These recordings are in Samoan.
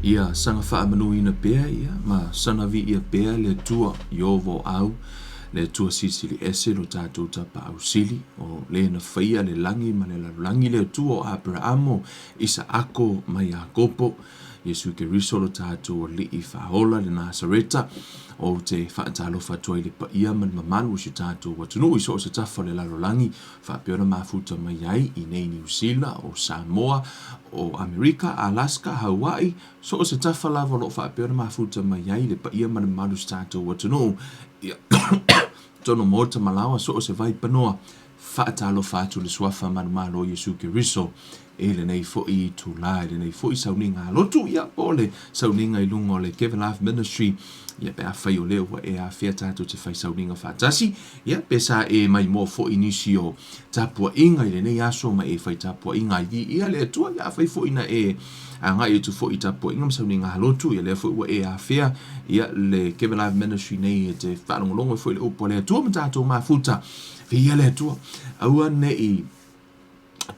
Ia saga faamanuina pea ia ma saga viia pea le Atua Ieova o Au, le Atua Silisili Ese lo tatou Tapaau Sili, o le na faia le lagi ma le lalolagi, le Atua o Aperaamo, Isaako ma Iakopo, Iesu Keriso lo tatou Alii Faaola le Nasareta. Ou te faatalofa atu ai i le paia ma le mamalu o si o tatou atunuu i so o se tafa o le lalolagi, faapea ona mafuta mai ai i nei Niu Sila, o Samoa, o Amerika, Alaska, Hawaii, so o se tafa lava o lo o faapea ona mafuta mai ai le paia ma le mamalu o si tatou atunuu. Ia, totonu o maota ma laoa, so o se vaipanoa, faatalofa atu le Suafa manumalo o Iesu Keriso i lenei foi itulā, i lenei foi sauniga alotu, ia, po o le sauniga i luga o le Give Life Ministry, ia, pe afai o lea ua e afea tatou te fai sauniga faatasi, ia, pe sa e maimoa foi i nisi o tapuaiga i lenei aso ma e fai tapuaiga ai viia le Atua, ia, afai foi na e agai atu foi i tapuaiga ma sauniga alotu, ia, lea foi ua e afea, ia, le Give Life Ministry nei e te faalogologo ai foi i le upu a le Atua ma tatou mafuta. Viia le Atua. Aua ne i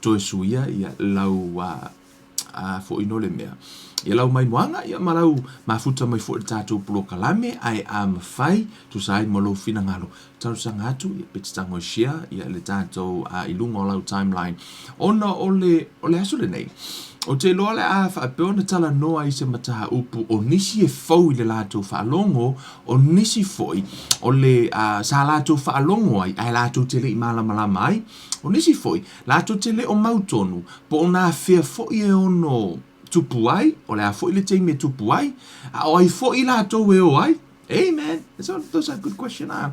toe suia ia lau a foi no le mea. Ia lau maimoaga ia ma lau mafuta mai foi i le tatou polokalame ae a mafai tusa ai ma lou finagalo talosaga atu ia pe te tago e share ia le tatou i luga o lau timeline ona o le o le aso lenei ou te iloa o le a faapea ona talanoa i se mataupu o nisi e fou i le latou faalogo o nisi foi o le sa latou faalogo ai ae latou te le i malamalama ai. O nisi foi, latou te le o mautonu po o nafea foi e ono tupu ai, o le a foi le taimi e tupu ai, a o ai foi latou e o ai. Amen. So, those are good question. Ah,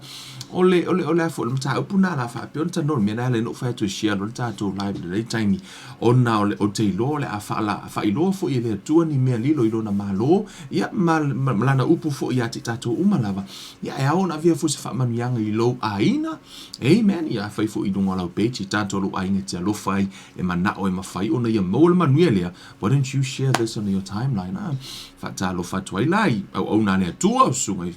o le, o le, o le a foi le mataupu nā la faapea ona talanoa le mea lea na ou fai atu e share loa le tatou live i lenei taimi ona o le, ou te iloa o le a faala, faailoa foi e le Atua ni mea lilo i lona Malo, ia, ma, ma, ma lana upu foi ia te i tatou uma lava. Ia, e ao ona avea foi se faamanuiaga i lou aiga, Amen. Ia, afai foi i luga o lau page i tatou lou aiga e te alofa ai, e manao e mafai ona ia maua le manuia lea, why don't you share this on your timeline, ah? Faatalofa atu ai la i auauna a le Atua, o susuga i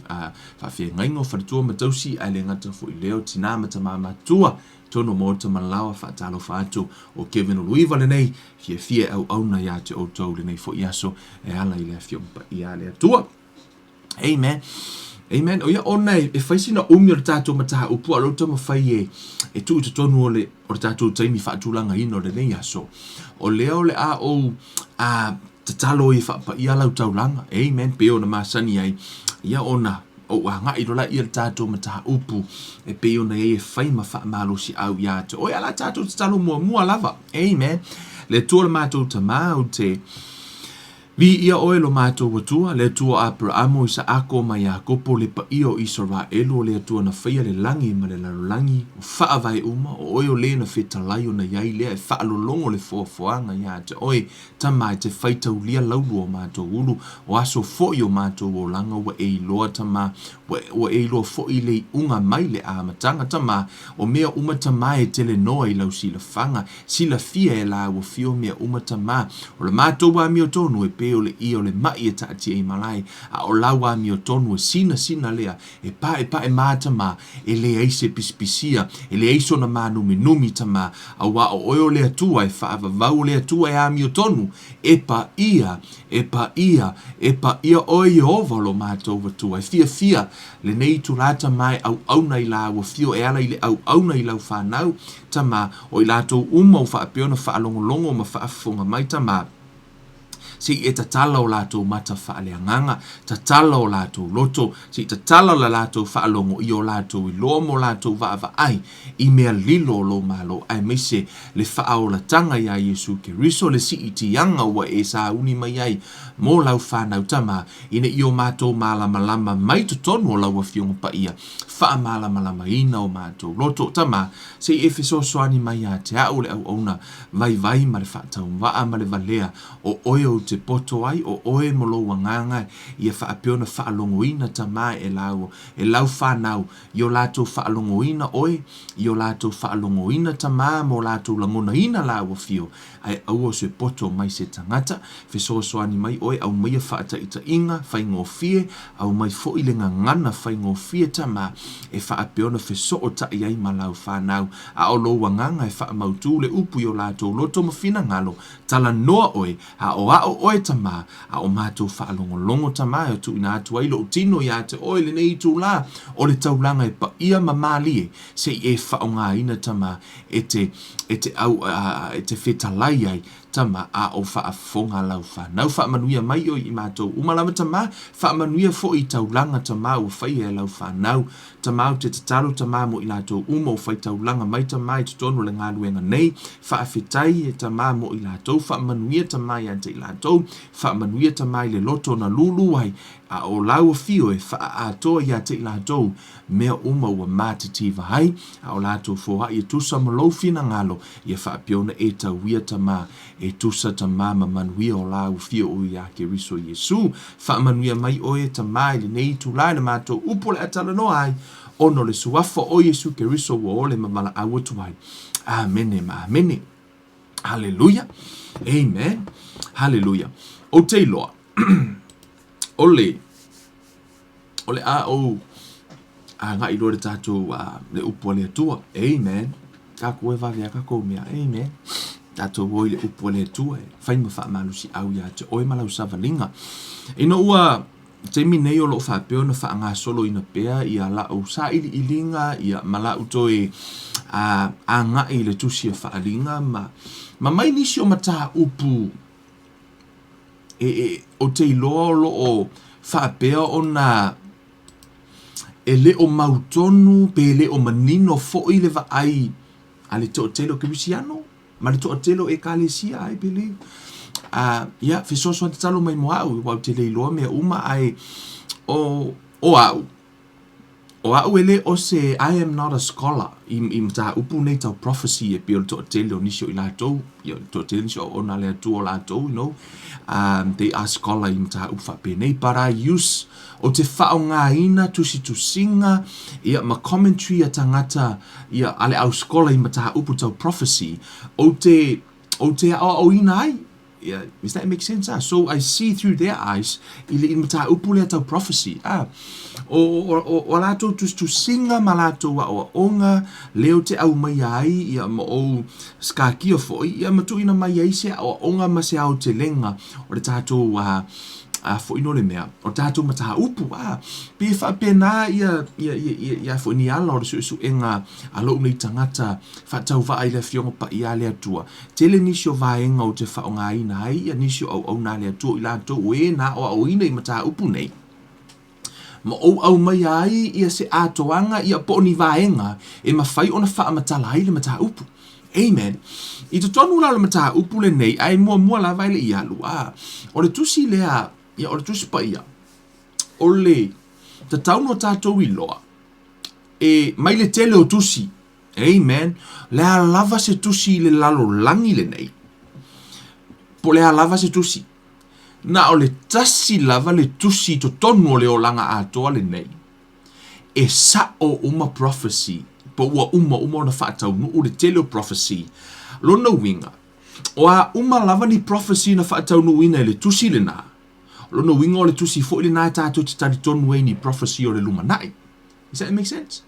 faafeagaiga o faletua ma tausi, ae le gata foi i lea o tinā ma tamā matutua, tonu o Maota ma Laoa, faatalofa atu o Kevin Uluiva lenei, fiafia e auauna ia te outou lenei foi aso e ala i le Afioga Paia a le Atua. Amen. Amen. O ia ona e, e fai sina umi o le tatou mataupu a o lea ua taumafai e, e tuu i totonu o le, o le tatou taimi faatulagaina o lenei aso. O lea o le a ou a, tatalo ai e faapaia lau taulaga. Amen. Pei ona masani ai. Ia ona ou agai loa laia i le tatou mataupu e pei ona i ai e fai ma faamalosiau ia te oe. A o la tatou tatalo muamua lava. Amen. Le Atua o le matou Tama, ou te Viia oe lo matou Atua, le Atua o Aperaamo, Isaako ma Iakopo, le paia o Isaraelu, o le Atua na faia le lagi ma le lalolagi, o faavae uma, o oe o le na fetalai ona i ai lea e faalologo le foafoaga ia te oe, Tama e te faitaulia laulua o matou ulu, o aso foi o matou olaga ua e iloa, Tama, ua, ua e iloa foi le iuga mai le amataga, Tama, o mea uma Tama e telenoa i lau silafaga, Silafia e la ua fio mea uma Tama, o le matou amiotonu e pei o le ia o le maʻi e taatia i malae, a o lau amiotonu e sinasina lea, e paepae mā Tama, e leai se pisipisia, e leai sona mānuminumi Tama, auā o oe o le Atua e faavavau o le Atua e amiotonu, e paia, e paia, e paia oe Ieova o lo matou Atua, e fiafia lenei itulā Tama e auauna i la ua fio e ala i le auauna i lau fanau, Tama, o i latou uma ua faapea ona faalogologo ma faafofoga mai, Tama, se i e tatala o latou mata faaleagaga, tatala o latou loto, se i tatala la latou faalogo i o latou iloa ma o latou vaavaai i mea lilo o lou Malo, aemaise le faaolataga iā Iesu Keriso, le siitiaga ua e sauni mai ai mo lau fanau, Tama, ina ia o matou malamalama mai totonu o lau Afioga Paia, faamalamalamaina o matou loto, Tama, Se i e fesoasoani mai ia te au le auauna vaivai ma le faatauvaa ma le valea o oe ou te poto ai, o oe mo lou agaga ia faapea ona faalogoina tama e lau, e lau fanau i o latou faalogoina oe, i o latou faalogoina tama ma o latou lagonaina lau afio, ae aua o se poto mai se tagata, fesoasoani mai oe, aumaia faataitaiga faigofie, aumai foi le gagana faigofie tama e faapea ona fesootai ai ma lau fanau, a o lou agaga e faamautū le upu i o latou loto ma finagalo, talanoa oe, aoao Oe, Tamā, a o matou faalogologo, Tamā, e tuuina atu ai lou tino iā te Oe i lenei itulā o le taulaga e paia ma mālie, se i e faaaogaina, Tamā, e te, e te au, e te fetalai ai, Tama, a o faafofoga lau whanau. Faamanuia mai oe i matou uma lava, Tamā, faamanuia foi i taulaga, Tamā, ua faia e lau whanau. Tamā, ou te tatalo, Tamā, mo i latou uma ua whai taulaga mai, Tamā, i totonu o le galuega nei. Faafetai, e Tamā, mo i latou. Faamanuia, Tamā, ia te i latou. Faamanuia, Tamā, i le loto na lūlū ai, a o lau afio e faaatoa ia te i latou mea uma ua matitiva ai, a o latou foai e tusa ma lou finagalo, ia faapea ona e tauia Tamā, e tusa Tamā ma manuia o lāua fia o iā Keriso Iesu. Faamanuia mai oe, e Tamā, i lenei itulā i le matou upu o le a talanoa ai, ona o le Suafa o Iesu Keriso ua ole ma valaau atu ai. Amene ma amene. Haleluia. Amen. Haleluia. Ou te iloa, o le, o le a ou agai loa le tatou le upu a le Atua. Amen. Takou e vave a kakou mea. Amen. Tatou o i le upu a le Atua e fai ma faamalosiau ia te oe ma lau savaliga. Ina ua taimi nei o loo faapea ona faagasoloina pea ia lau sailiiliga ia ma lau toe agai i le tusi a Faaaliga ma ma mai nisi o mataupu e, e, ou te iloa o loo faapea ona e le o mautonu pe le o manino foi le vaai a le toatele o Kerisiano ma le toatele o Ekalesia, I believe. Ia, fesoasoani tatalo mai mo au, aua ou te le iloa mea uma, ae o, o au, o au e le o se, I am not a scholar i, i mataupu nei tau prophecy e pei o le toatele o nisi o i latou, ia, le toatele nisi o auauna a le Atua o latou, you know, they are scholar i mataupu faapenei, but I use, ou te faaaogaina tusitusiga, ia, ma commentary a tagata, ia, a le au scholar i mataupu tau prophecy, ou te, ou te aoaoina ai. Ia, does that make sense? Ah? So I see through their eyes i le i mataupu lea tau prophecy. Ah, o, o, o, o a latou tusitusiga ma latou aoaoga, lea ou te aumaia ai, ia, ma ou sikakia foi, ia, ma tuuina mai ai se aoaoga ma se aotelega o le tatou, ah, a foi no le mea, o tatou mataupu, a, pei e faapena ia, ia, ia, ia, ia foi ni ala o le suesuega a lou nei tagata faatauvaa i le Afioga Paia a le Atua. Tele nisi o vaega ou te faaaogaina ai ia nisi o auauna a le Atua o i latou o e na aoaoina i mataupu nei, ma ou aumaia ai ia se atoaga ia po o ni vaega e mafai ona faamatala ai le mataupu. Amen. I totonu la o le mataupu lenei, ae muamua lava e le i alu, a, o le tusi lea, ia o le tusi paia, o le tatau no tatou iloa, e mai le tele o tusi, amen, le a lava se tusi i le lalolagi lenei, po o le a lava se tusi, na o le tasi lava le tusi i totonu o le olaga atoa lenei, e sa'o uma prophecy, po ua uma uma ona faataunuu le tele o prophecy. Lona uiga, o a uma lava ni prophecy na faataunuuina e le tusi lena, lona uiga o le tusi foi lena e tatou te talitonu ai ni prophecy o le lumanai. Does that make sense?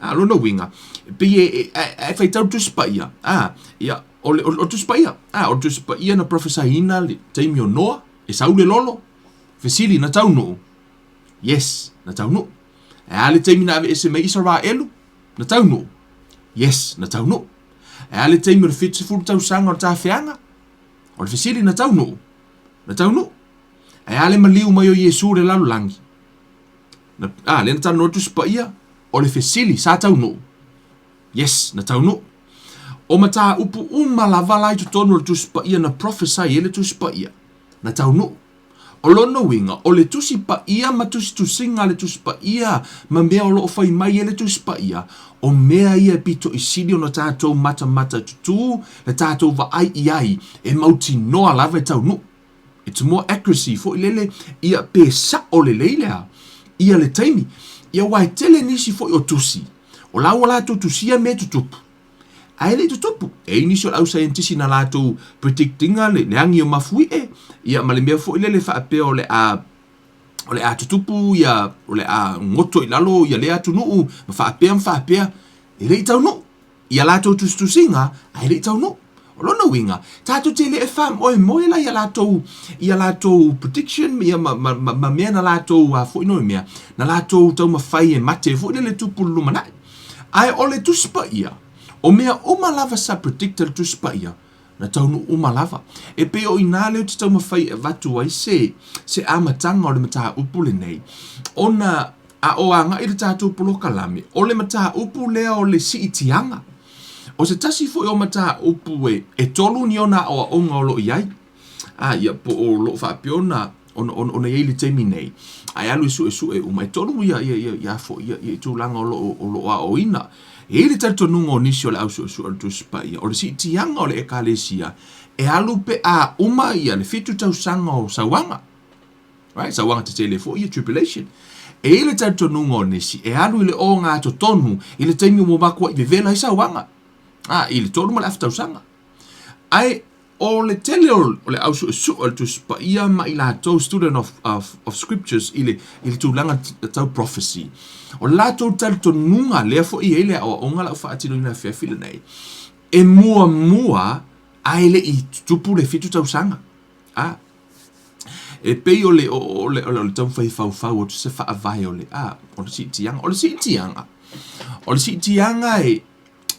A, lona uiga, e pei e, e, e, e faitau le Tusi Paia, a, ia, o le, o, o le Tusi Paia, a, o le Tusi Paia na prophesy-ina le taimi o Noa, e sau le lolo, fesili na taunuu, Yes, na taunuu. E a le taimi na aveese mai Isaraelu? Na taunuu. Yes, na taunuu. E a le taimi o le 70 tausaga o le tafeaga? O le fesili na taunuu. Na taunuu. E a le maliu mai o Iesu i le lalolagi? Na, a, lea na talanoa le Tusi Paia, o le fesili sa taunuu. Yes, na taunuu. O mataupu uma lava la i totonu o le Tusi Paia na prophesy ai le Tusi Paia, na taunuu. O lona uiga, o le Tusi Paia ma tusitusiga a le Tusi Paia ma mea o lo o fai mai e le Tusi Paia, o mea ia e pitoʻi sili ona tatou matamatatutu le tatou vaai i ai e mautinoa lava e taunuu. It's more accuracy foi lele ia pe sa'o lelei lea ia le taimi. Ia aua e tele nisi foi o tusi, o la ua latou tusia mea e tutupu, Ae le i tutupu. E i ai nisi o le au saienitisi na latou predict ina le agi o mafuie, ia ma le mea foi lele faapea o le a o le a tutupu ia o le a goto i lalo ia lea atunuu ma faapea ma faapea, e le i taunuu. Ia latou tusitusiga, ae le i taunuu. O lona uiga, tatou te le faamoemoe la ia latou, ia latou prediction ia ma, ma, ma, ma mea na latou a foi no mea, na latou taumafai e mate foi lele tupu le lumanai. Ae o le Tusi Paia, o mea uma lava sa predict e le Tusi Paia, na taunuu uma lava. E pei o i ina lea ou te taumafai e avatu ai se, se amataga o le mataupu lenei, ona a o agai le tatou polokalame, o le mataupu lea o le siitiaga. O se tasi foi o mataupu e, e tolu ni ona aoaoga o lo o i ai, a, ia, po o lo o faapea ona, ona, ona, ona i ai i le taimi nei, ae alu e suesue uma, e tolu ia, ia, ia, ia, foi, ia, ia tulaga o lo o, o lo o aoaoina. E i ai le talitonuga o nisi o le au suesue o le Tusi Paia, o le siitiaga o le Ekalesia, e alu pe a uma ia le fitu tausaga o sauaga. Right? Sauaga tetele foi ia, tribulation. E i ai le talitonuga o nisi, e alu i le ogatotonu i le taimi ua matuai vevela ai sauaga. A, i le 3 ma le afa tausaga. Ae o le tele o le au suesue o le Tusi Paia ma i latou student of, of, of scriptures i le, i le tulaga tau prophecy, o le latou talitonuga lea foi e i ai le aoaoga la u faatinoina afiafi lenei, e muamua ae le i tutupu le fitu tausaga. A, e pei o le, o, o le, o le, o le taumafai e faufau atu se faavae o le, a, o le siitiaga. O le siitiaga, o le siitiaga e,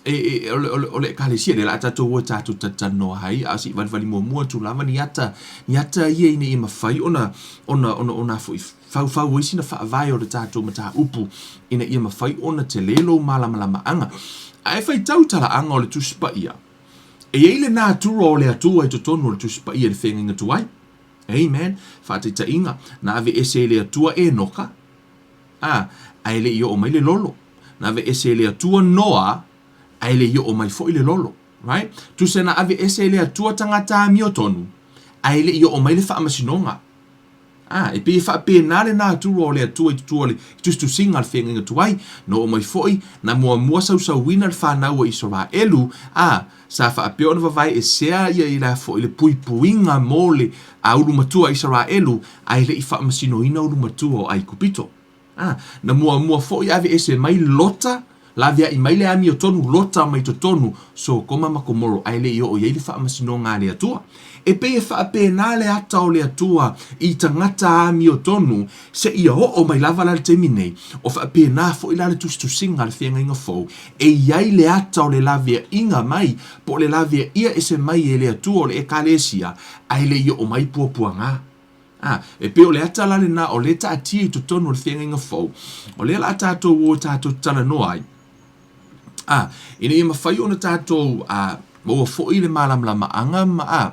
e, e, o le, o le, o le ekalesia lea la a tatou o e tatou talatalanoa ai, a o se i valivali muamua atu lava ni ata, ni ata ia ina ia mafai ona, ona, ona, ona foi faufau ai sina faavae o le tatou mataupu ina ia mafai ona tele lou malamalamaaga. Ae faitau talaaga o le Tusi Paia, e i ai le natura o le Atua i totonu o le Tusi Paia i le feagaiga tuai. Amen. Faataitaiga, na aveese e le Atua Enoka, a, ae le i oo mai le lolo. Na aveese e le Atua Noa, ae le i oo mai foi le lolo. Right? Tusa na aveese e le Atua tagata amiotonu, ae le i oo mai le faamasinoga. A, e pei e faapena le natura o le Atua i tua o le tusitusiga a le feagaiga tuai, na oo mai foi, na muamua sausauina le fanau a Isaraelu, a, sa faapea ona vavae esea ia i la foi le puipuiga mo le a ulu matua a Isaraelu, ae le i faamasinoina ulu matua o Aikupito. A, na muamua foi aveese mai Lota, laveai mai le amiotonu Lota mai totonu Sotoma ma Komoro, ae le i oo i ai le faamasinoga a le Atua. E pei e faapena le ata o le Atua i tagata amiotonu seia oo mai lava la le taimi nei, o faapena foi la le tusitusiga a le feagaiga fou, e i ai le ata o le laveaiga mai, po o le laveaia ese mai e le Atua o le Ekalesia, ae le i oo mai puapuaga. A, e pei o le ata la lena o lea e taatia i totonu o le feagaiga fou, o lea la a tatou o tatou talanoa ai, a, ina ia mafai ona tatou a, maua foi le malamalamaaga ma a,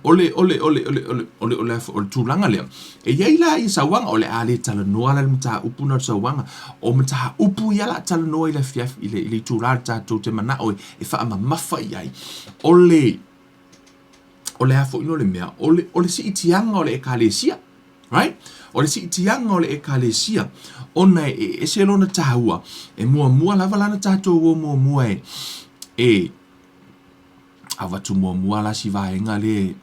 o le, o le, o le, o le, o le, o le, o le, o le tulaga lea. E i ai la ia sauaga, o le a le talanoa la le mataupu na o le sauaga. O mataupu ia la a talanoa i le afiafi, i le, i le itula le tatou te manao e, e faamamafa i ai. O le, o le a foi no le mea, o le, o le siitiaga o le ekalesia. Right? O le siitiaga o le ekalesia, ona e ese lona tāua, e muamua lava lana tātou o muamua e, e avatu muamua la si vaega le,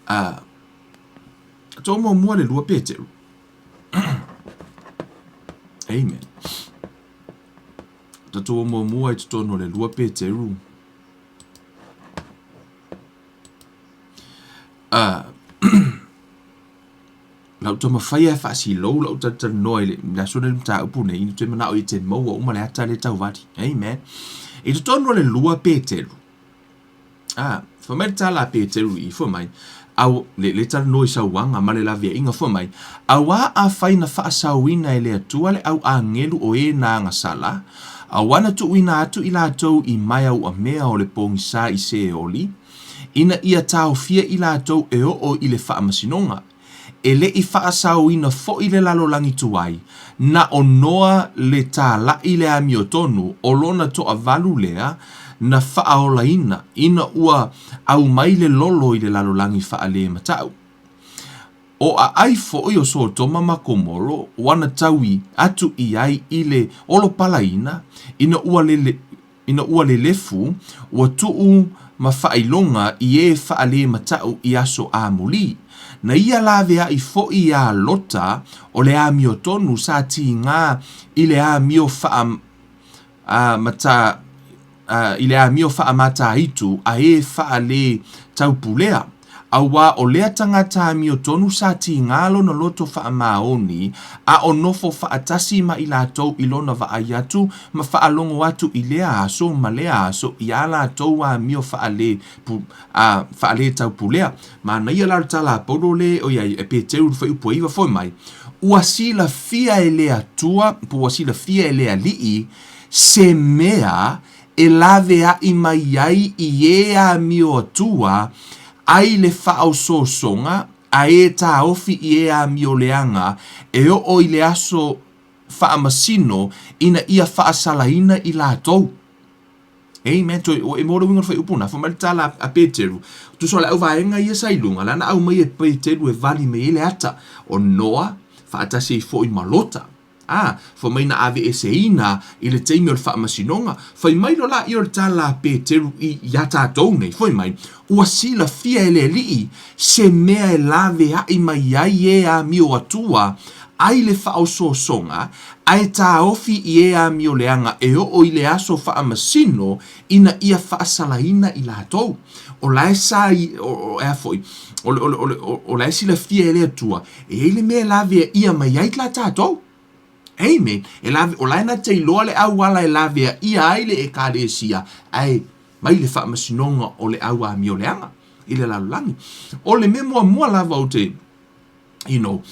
a, tō muamua le lua Peteru. Amen. Tatou o muamua i totonu o le lua Peteru. Uh, lau taumafai e faasilou lau talatalanoa i le, le aso nei le mataupu nei, ina toe manao i te maua uma le ata le tauvali. Amen. I totonu o le lua Peteru, A, fai mai le tala a Peteru i, fai mai, au, le, le talanoa i sauaga ma le laveaiga, fai mai, Auā afai na faasaoina e le Atua le au agelu o e na agasala, auā na tuuina atu i latou i maea-uamea o le pogisa i Seoli, ina ia taofia i latou e oo i le faamasinoga, E le i faasaoina foi le lalolagi tuai, na o Noa le tālaʻi le amiotonu o lona toavalu lea na faaolaina ina ua aumai le lolo i le lalolagi faalemataʻu. O aai foi o Sotoma ma Komoro ua na taui atu i ai i le olopalaina ina ua lele Ina ua lelefu, ua tuu ma faailoga i e faalemataʻu i aso amuli. Na ia laveai foi iā Lota o le amiotonu sa tigā i le amio faa, a, mata, i le amio faamataitu a e faaletau-pulea, auā o lea tagata amiotonu sa tiga lona loto faamaoni a o nofo faatasi ma i latou i lona vaai atu ma faalogo atu i lea aso ma lea aso i a latou amio faale faaletaupulea. Manaia la o le tala a Paulo le, ʻoiai, e Peteru i le fuaiupu e 9 fai mai, Ua silafia e le Atua, po ua silafia e le Alii, se mea e laveaʻi mai ai i e amio atua ai le faaosoosoga a e taofi i e amio leaga e oo i le aso faamasino ina ia faasalaina i latou. Amen. Toe, ua e maua le uiga o le fuaiupu lena? Fai mai le tala a Peteru, tusa o le auvaega ia sa i luga, lea na aumai e Peteru e vali mai ai le ata o Noa faatasi ai foi ma Lota. A, fai mai na aveeseina i le taimi o le faamasinoga. Fai mai loa laia o le tala a Peteru i, iā tatou nei, fai mai, Ua silafia e le Alii se mea e laveai mai ai e amio atua ai le faaosoosoga, ae taofi i e amio leaga e oo i le aso faamasino ina ia faasalaina i latou. O la e sa i, o, o, e a foi, o le, o le, o le, o la e silafia e le Atua, e i ai le mea e laveaia mai ai la tatou. Amen. E lave, o la e na te iloa le auala e laveaia ai le Ekalesia, ae mai le faamasinoga o le au amio leaga i le lalolagi. O le mea muamua lava ou te, you know,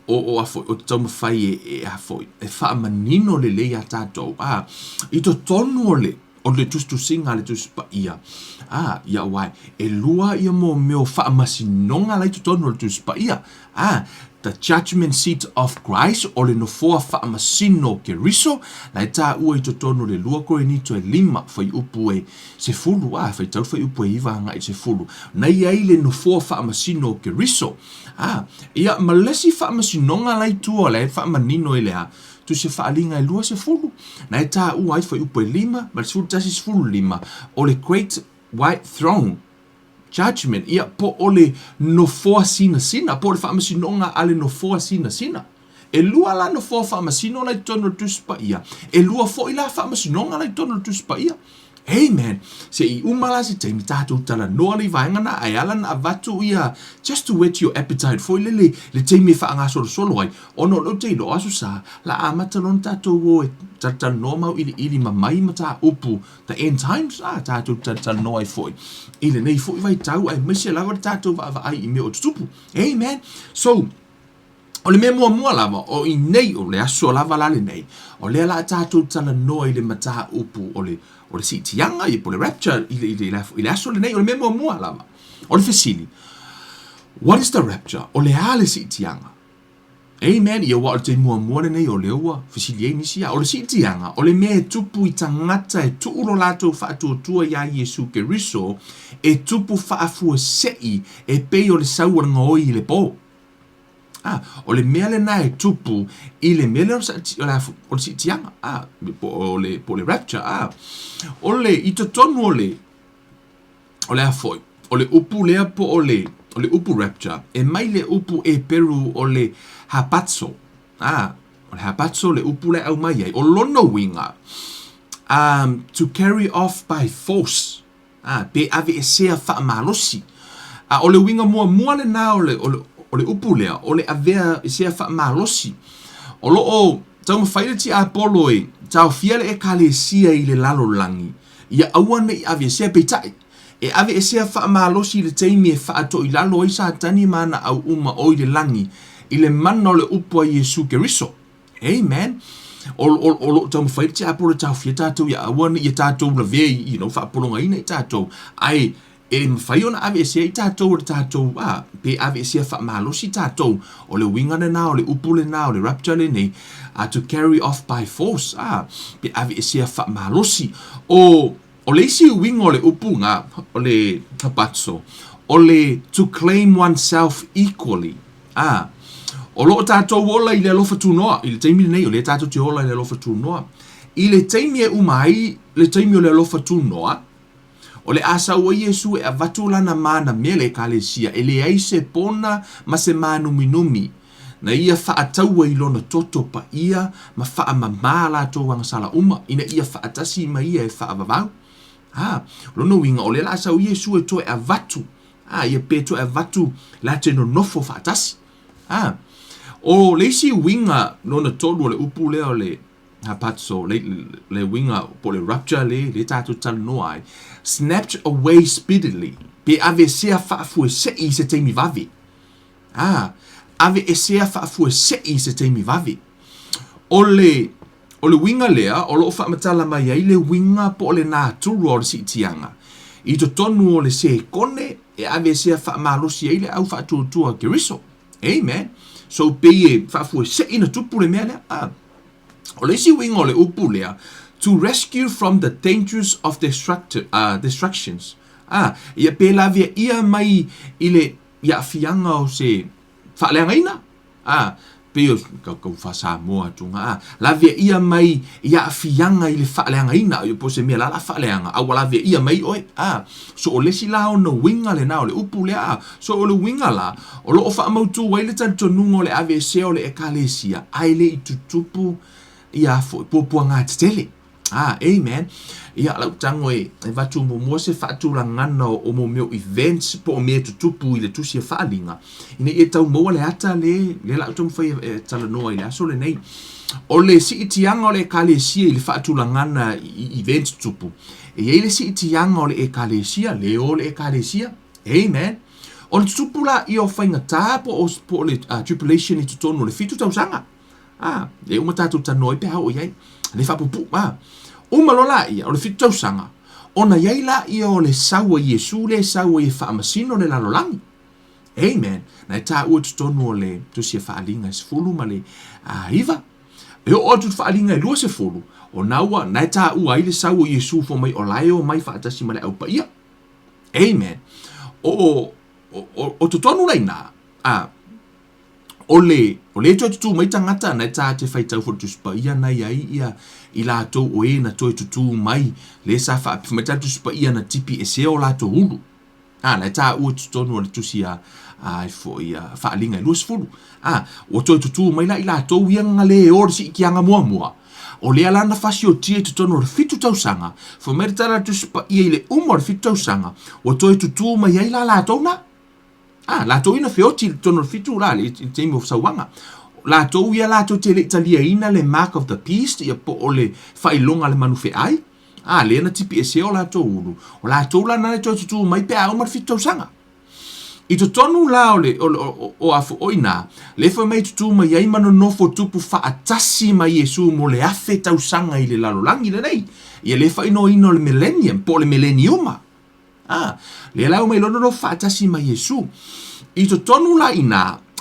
o, o a foi, o te taumafai e, e a foi, e faamanino lelei iā tatou, a, i totonu o le, o le tusitusiga a le Tusi Paia, a, ia aua e lua ia mo mea o faamasinoga la i totonu o le Tusi Paia, a, the judgment seat of Christ, o le nofoa faamasino o Keriso, la e taua i totonu o le 2 Korinito e 5, fuaiupu e 10, a, faitau le fuaiupu e 9 agai i le 10, na i ai le nofoa faamasino o Keriso, a, ia, ma le isi faamasinoga la i tua, la e faamanino i le a, Tusi Faaaliga e 20, na e taua ai fuaiupu e 5 ma le 11 15 o le Great White Throne Judgment, ia, po o le nofoa sinasina, po o le faamasinoga a le nofoa sinasina. E lua la nofoa faamasino la i totonu o le Tusi Paia, e lua foi la faamasinoga la i totonu o le Tusi Paia. Amen. Se i uma la se taimi tatou talanoa le i vaega na, ae ala na avatu ia just to whet your appetite foi lele le taimi e faagasolosolo ai, ona o lea ou te iloa o Aso Sa la amata loa ona tatou o e talatalanoa ma auiliili ma mai mataupu the end times a tatou talatalanoa ai foi i lenei foi vaitau aemaise lava le tatou vaavaai i mea o tutupu. Amen. So, O le mea muamua lava, o i nei, o le aso lava la lenei, o lea la tatou talanoa i le mataupu o le, o le siitiaga, ia po o le rapture i le, i le, i le aso lenei, o le mea muamua lava, o le fesili, what is the rapture? O le a le siitiaga? Amen. Ia aua o le taimi muamua lenei o lea ua fesili ai nisi ia. O le siitiaga, o le mea e tupu i tagata e tuu lo latou faatuatua iā Iesu Keriso, e tupu faafuasei e pei o le sau o le gaoi i le po. A, o le mea lena e tupu i le mea lea o le, o le siitiaga, a, po o le, po o le rapture, a. O le, i totonu o le, o le a foi, o le upu lea po o le, o le upu rapture, e mai le upu Eperu o le harpazo, a, o le harpazo le upu lea e aumai ai, o lona uiga, um, to carry off by force, Ā, pe aveesea faamalosi. A o le uiga muamua lena o le, o le, o le upu lea, o le aveesea faamalosi. O lo o taumafai le tiapolo e taofia le Ekalesia i le lalolagi, ia aua ne i aveesea, peitai, e aveesea faamalosi i le taimi e faatoilalo ai Satani ma ana au uma o i le lagi, i le mana o le upu a Iesu Keriso. Amen. O, o, o lo o taumafai le tiapolo e taofia tatou ia aua ne i ia tatou lavea i, you know, faapologaina i tatou. Ae e mafai ona aveesea i tatou e le tatou, a, pe aveesea faamalosi tatou. O le uiga lena, o le upu lena, o le rapture lenei, a, to carry off by force, a, pe aveesea faamalosi. O, o le isi uiga o le upu na, o le harpazo, o le to claim oneself equally. Ā, o lo o tātou ola i le alofa tunoa, i le taimi lenei, o lea tātou te ola i le alofa tunoa. I le taimi e uma ai le taimi o le alofa tunoa, o le a sau ai Iesu e avatu lana mana mea le Ekalesia, e leai se pona ma se mānuminumi, na ia faataua i lona toto paia ma faamamā latou agasala uma, ina ia faatasi ma ia e faavavau. A, o lona uiga, o lea la a sau Iesu e toe avatu, a, ia pe toe avatu la te nonofo faatasi. A, o le isi uiga lona tolu o le upu lea o le harpazo, le, le uiga po o le rapture le, le tatou talanoa ai, snapped away speedily, pe aveesea faafuasei i se taimi vave. A, aveesea faafuasei i se taimi vave. O le, o le uiga lea o lo o faamatala mai ai le uiga po o le natura o le siitiaga i totonu o le sekone e aveesea faamalosi ai le au faatuatua a Keriso. Amen. So pei e faafuasei na tupu le mea lea. A. O le isi uiga o le upu lea, to rescue from the dangers of destructions. A, ia pe laveaia mai i le i aafiaga o se faaleagaina, a, pei o kau faa-Samoa atu ga, a, laveaia mai i aafiaga i le faaleagaina, po o se mea la la faaleaga, a ua laveaia mai oe, a. So o le isi la ona uiga lena o le upu lea, a. So o le uiga la, o lo o faamautu ai le talitonuga o le aveesea o le Ekalesia, ae le i tutupu ia foi puapuaga tetele. Ah, amen. Ia, lau tago e avatu muamua se faatulagana o mo mea o events po o mea e tutupu i le tusi a Faaaliga, ina ia tau maua le ata le, le lau taumafai e talanoa i le aso lenei. O le siitiaga o le Ekalesia i le faatulagana i events tutupu, e i ai le siitiaga o le Ekalesia, le o le Ekalesia. Amen. Ona tutupu laia o faigata po o, po o le tribulation i totonu o le 7 tausaga. A, e uma tatou talanoa ai pe a oo i ai. Le faapuupuu, a. Uma loa laia o le 7 tausaga, ona i ai laia o le sau a Iesu lea e sau ai e faamasino le lalolagi. Amen. Na e taua i totonu o le Tusi a Faaaliga e 19 ma le 9. E oo atu i le Faaaliga e 20, ona ua, na e taua ai le sau o Iesu fai mai o la e omai faatasi ma le Au Paia. Amen. O, o, o, o totonu la i ina, a, o le, o lea e toe tutū mai tagata, na e tā te faitau foi le Tusi Paia na i ai ia i latou o e na toe tutū mai, lea sa faapea mai le Tusi Paia na tipi esea o latou ulu. A, na e tāua i totonu o le tusi a, a foi a Faaaliga e 20. A, ua toe tutū mai la i latou ia na le o le siitiaga muamua. O lea la na fasiotia i totonu o le 7 tausaga, fai mai le tala a le Tusi Paia i le uma o le 7 tausaga, ua toe tutū mai ai la latou na. A, latou ia na feoti i totonu o le 7 la, i le taimi o sauaga. Latou ia latou te le i taliaina le mark of the beast, ia po o le faailoga a le manu feai. A, lea na tipi esea o latou ulu. O latou la na e toe tutū mai pe a uma le 7 tausaga. I totonu la o le, o, o, o a o i inā, lea fai mai tutū mai ai ma nonofo tupu faatasi ma Iesu mo le 1000 tausaga i le lalolagi lenei. Ia lea faaigoaina o le millennium, po o le mileniuma. A, lea la ua mai loa nonofo faatasi ma Iesu. I totonu la i inā,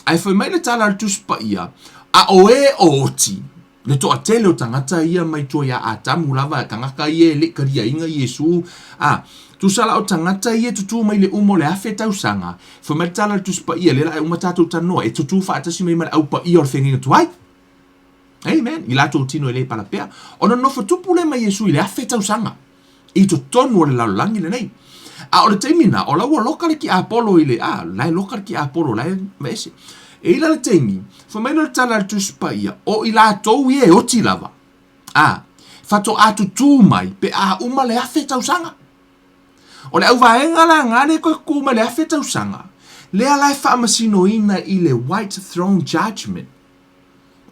ae fai mai le tala a le Tusi Paia, a o e o oti, le toatele o tagata ia mai tua iā Atamu lava, tagata ia e le i taliaina Iesu, a, tusa la o tagata ia e tutū mai le uma o le 1000 tausaga, fai mai le tala a le Tusi Paia, lea la e uma tatou talanoa, e tutū faatasi mai ma le Au Paia o le Feagaiga Tuai. Amen. I latou tino e le palapea. Ona nonofo tupu lea ma Iesu i le 1000 tausaga i totonu o le lalolagi lenei. A o le taimi na, o la ua loka le tiapolo i le, a, la e loka le tiapolo, la e maeese. E i la le taimi, fai mai lea o le tala a le Tusi Paia, o i latou ia e oti lava, a, faatoa tutū mai pe a uma le 1000 tausaga. O le auvaega la na lea e toe tutū mai le 1000 tausaga, lea la e faamasinoina i le White Throne Judgment.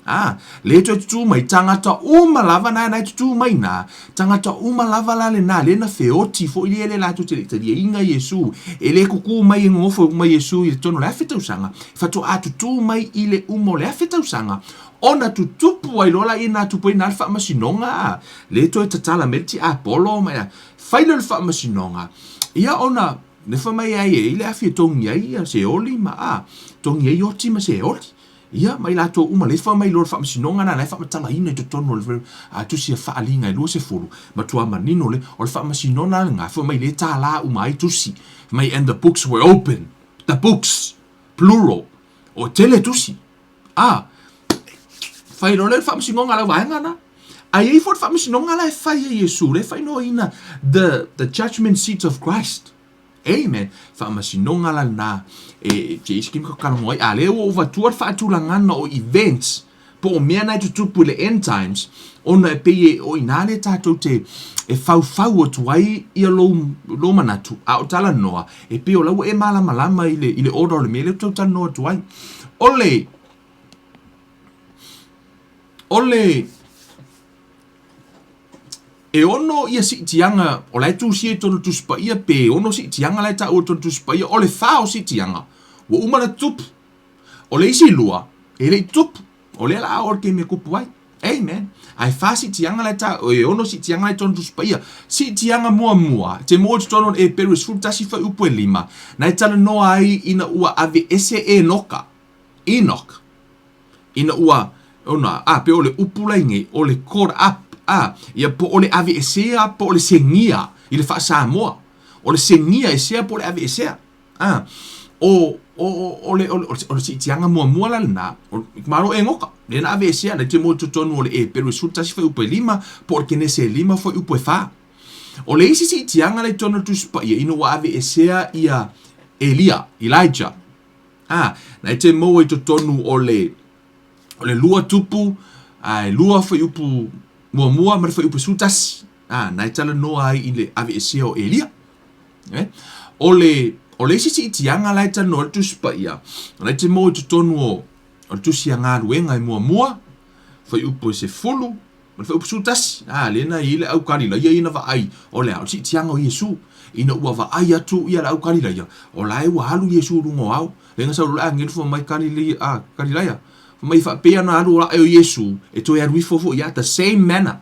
Ā, lea toe tutū mai, tagata uma lava nā nā e tutū mai nā, tagata uma lava la lenā, lea na feoti foi lea le latou te le i taliaina Iesu, e le kukū mai e nonofo uma Iesu i le tonu o le 1000 tausaga, faatoa tutū mai i le uma o le 1000 tausaga, ona tutupu ai loa laia nā tupu ai nā le faamasinoga, ā, lea toe tatala mai le tiapolo ma ia fai lea o le faamasinoga, ia ona nefa mai ai e i le afi e togi ai ia Seoli ma, ā, togi ai oti ma Seoli. Ia, ma i latou uma, lefa mai loa le faamasinoga lena, la e faamatalaina i totonu o le tusi a Faaaliga e 20, matua manino le, o le faamasinoga lena, fai mai lea e tālā uma ai tusi, fai mai, and the books were open, the books, plural, o tele tusi, a, fai loa lea le faamasinoga a lau vaega lena. A i ai foi le faamasinoga la e fai e Iesu, lea e faaigoaina the judgment seat of Christ. Amen. Faamasinoga la lena e te isi taimi tatou talanoa ai. A lea ua ou avatua le faatulagana o events Po o mea na e tutupu i le end times, ona e pei e o i ina lea tatou te e faufau atu ai ia lou, lou manatu, a o talanoa, e pei o la ua e malamalama i le, i le order o le mea lea ou te tau talanoa atu ai. O le, o le, e ono ia siitiaga o la e tusia i totonu o le Tusi Paia pe e ono siitiaga la e taua i totonu o le Tusi Paia, o le fa o siitiaga ua uma ona tutupu. O le isi lua, e le i tutupu. O lea la a oo i le taimi e tupu ai. Amen. Ae fa siitiaga la e ta, e ono siitiaga la i totonu o le Tusi Paia. Siitiaga muamua, te maua i totonu o le Eperu e 11 fuaiupu e 5, na e talanoa ai ina ua aveese Enoka, Enoch, ina ua, ona, a, pe o le upu la i nei, o le caught up, a, ia po o le aveesea po o le segia i le faa-Samoa. O le segia esea po o le aveesea. A, o, o, o, le, o, le, o le siitiaga muamua la lena, o, malo Enoka, lea na aveesea, lea te maua i totonu o le Eperu e 11 fuaiupu e 5, po o le Kenese e 5 fuaiupu e 4. O le isi siitiaga la i totonu o le Tusi Paia, ina ua aveesea ia Elia, Elijah, A, na e te maua i totonu o le, o le lua tupu, a e lua fuaiupu muamua ma le fuaiupu 11. A, na e talanoa ai i le aveesea o Elia. Eh? O le, o le isi siitiaga la e talanoa ai le Tusi Paia, o la e te maua i totonu o, o le Tusi a Galuega e muamua, fuaiupu e 10, Ma le fuaiupu 11, a, lea na i ai le au Kalilaia ia na vaai, o le a? O le siitiaga o Iesu. Ina ua vaai atu ia le au Kalilaia, o la e ua alu Iesu i luga o ao. Lea na sau loa le agelu fai mai, Kalili, a, Kalilaia, fai mai faapea na alu ae o Iesu, e toe alu ifo foi ia, the same manner.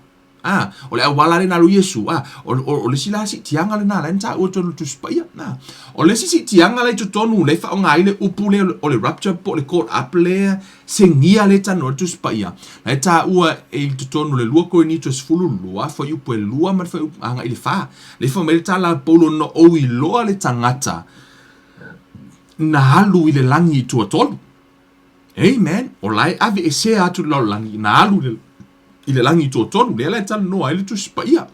A, o le auala lea na alu Iesu, a, o, o, o le isi la siitiaga lena la e na taua i totonu o le Tusi Paia. A, o le isi siitiaga la i totonu, lea e faaaoga ai le upu lea o le rapture po o le caught up lea, Segia lea e talanoa ai le Tusi Paia, la e taua i totonu o le 2 Korinito 12, fuaiupu e 2 ma le fuaiupu agai i le 4. Lea e fai mai le tala a Paulo, Na ou iloa le tagata na alu i le lagi i tuatolu. Amen. O la e aveesea atu i le lalolagi, na alu i le lagi i tuatolu. Lea la e talanoa ai le Tusi Paia.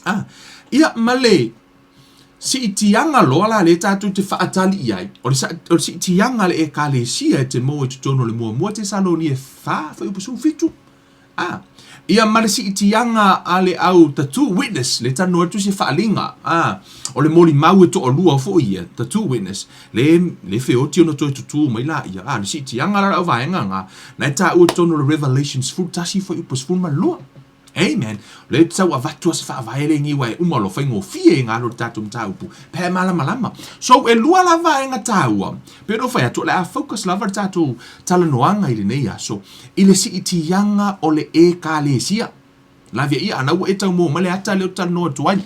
Ah, ia ma le siitiaga loa la lea tatou te faatali i ai, o le, o le siitiaga a le Ekalesia e te maua i totonu o le muamua Tesalonia e 4, fuaiupu 17. Ah, ia ma le siitiaga a le au the two witness, le talanoa atu se faaaliga, ah, o le molimau e toalua foi ia, the two witness, le, le feoti ona toe tutū mai laia. Ah, le siitiaga la le au vaega nga, na e taua i totonu o le Revelation 11, fuaiupu 12. Amen. O lea e tau avatu a se faavae lenei aua e uma loa faigofie i galo le tatou mataupu pe a e malamalama. So e lua la vaega taua, pei ona ou fai atu o le a focus lava le tatou talanoaga i lenei aso i le siitiaga o le Ekalesia. Lavea ia ana ua e tau maua mai le ata lea ou te talanoa atu ai.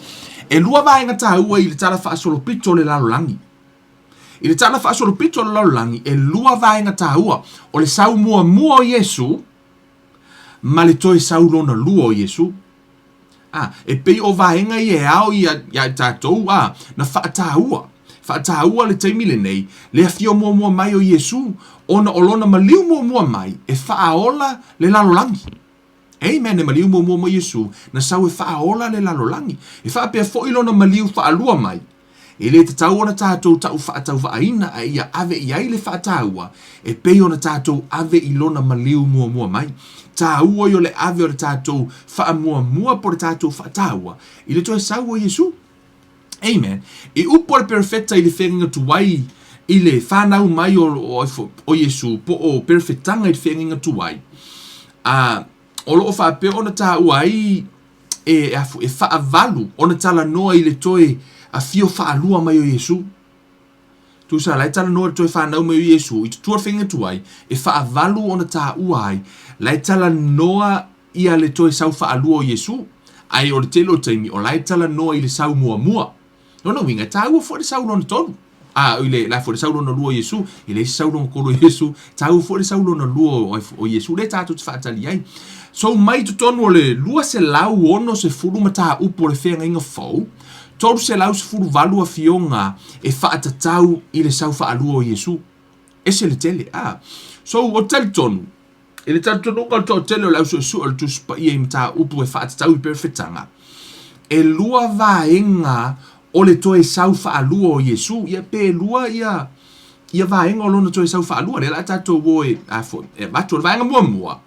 E lua vaega taua i le tala faasolopito o le lalolagi. I le tala faasolopito o le lalolagi, e lua vaega taua. O le sau muamua o Iesu, ma le toe sau lona lua o Iesu. A, e pei o vaega ia e ao ia, ia i tatou, a, na faataua, faataua le taimi lenei, le afio muamua mai o Iesu, ona o lona maliu muamua mai e faaola le lalolagi. Amen, e maliu muamua mai Iesu, na sau e faaola le lalolagi. E faapea foi lona maliu faalua mai, E le tatau ona tatou tau faatauvaaina a ia ave i ai le faataua e pei ona tatou ave i lona maliu muamua mai. Taua i o le ave o le tatou faamuamua po o le tatou faataua i le toe sau o Iesu. Amen. I upu a le perofeta i le feagaiga tuai i le fanau mai o, o, o Iesu po o perofetaga i le feagaiga tuai, a o lo o faapea ona taua ai e, afu, e faavalu ona talanoa i le toe afio faalua mai o Iesu. Tusa la e talanoa i le toe fanau mai o Iesu, i tutua le faiga tuai, e faavalu ona taua ai, la e talanoa ia le toe sau faalua o Iesu, ae o le tele o taimi, o la e talanoa i le sau muamua. Lona uiga, e taua foi le sau lona tolu. A, i le, la foi le sau lona lua o Iesu, e leai se sau lona tolu o Iesu, taua foi le sau lona lua o, o Iesu, lea tatou te faatali ai. So mai i totonu o le 260 mataupu o le feagaiga fou, 318 afioga e faatatau i le sau faalua o Iesu. Ese le tele, a. So, ou te talitonu, I le talitonuga o le toatele o le au suesue o le Tusi Paia i mataupu e faatatau i perofetaga, e lua vaega o le toe sau faalua o Iesu, ia pe lua ia, Ia vaega o lona toe sau faalua, lea o le a tatou o e, a foi, e avatu. O le vaega muamua,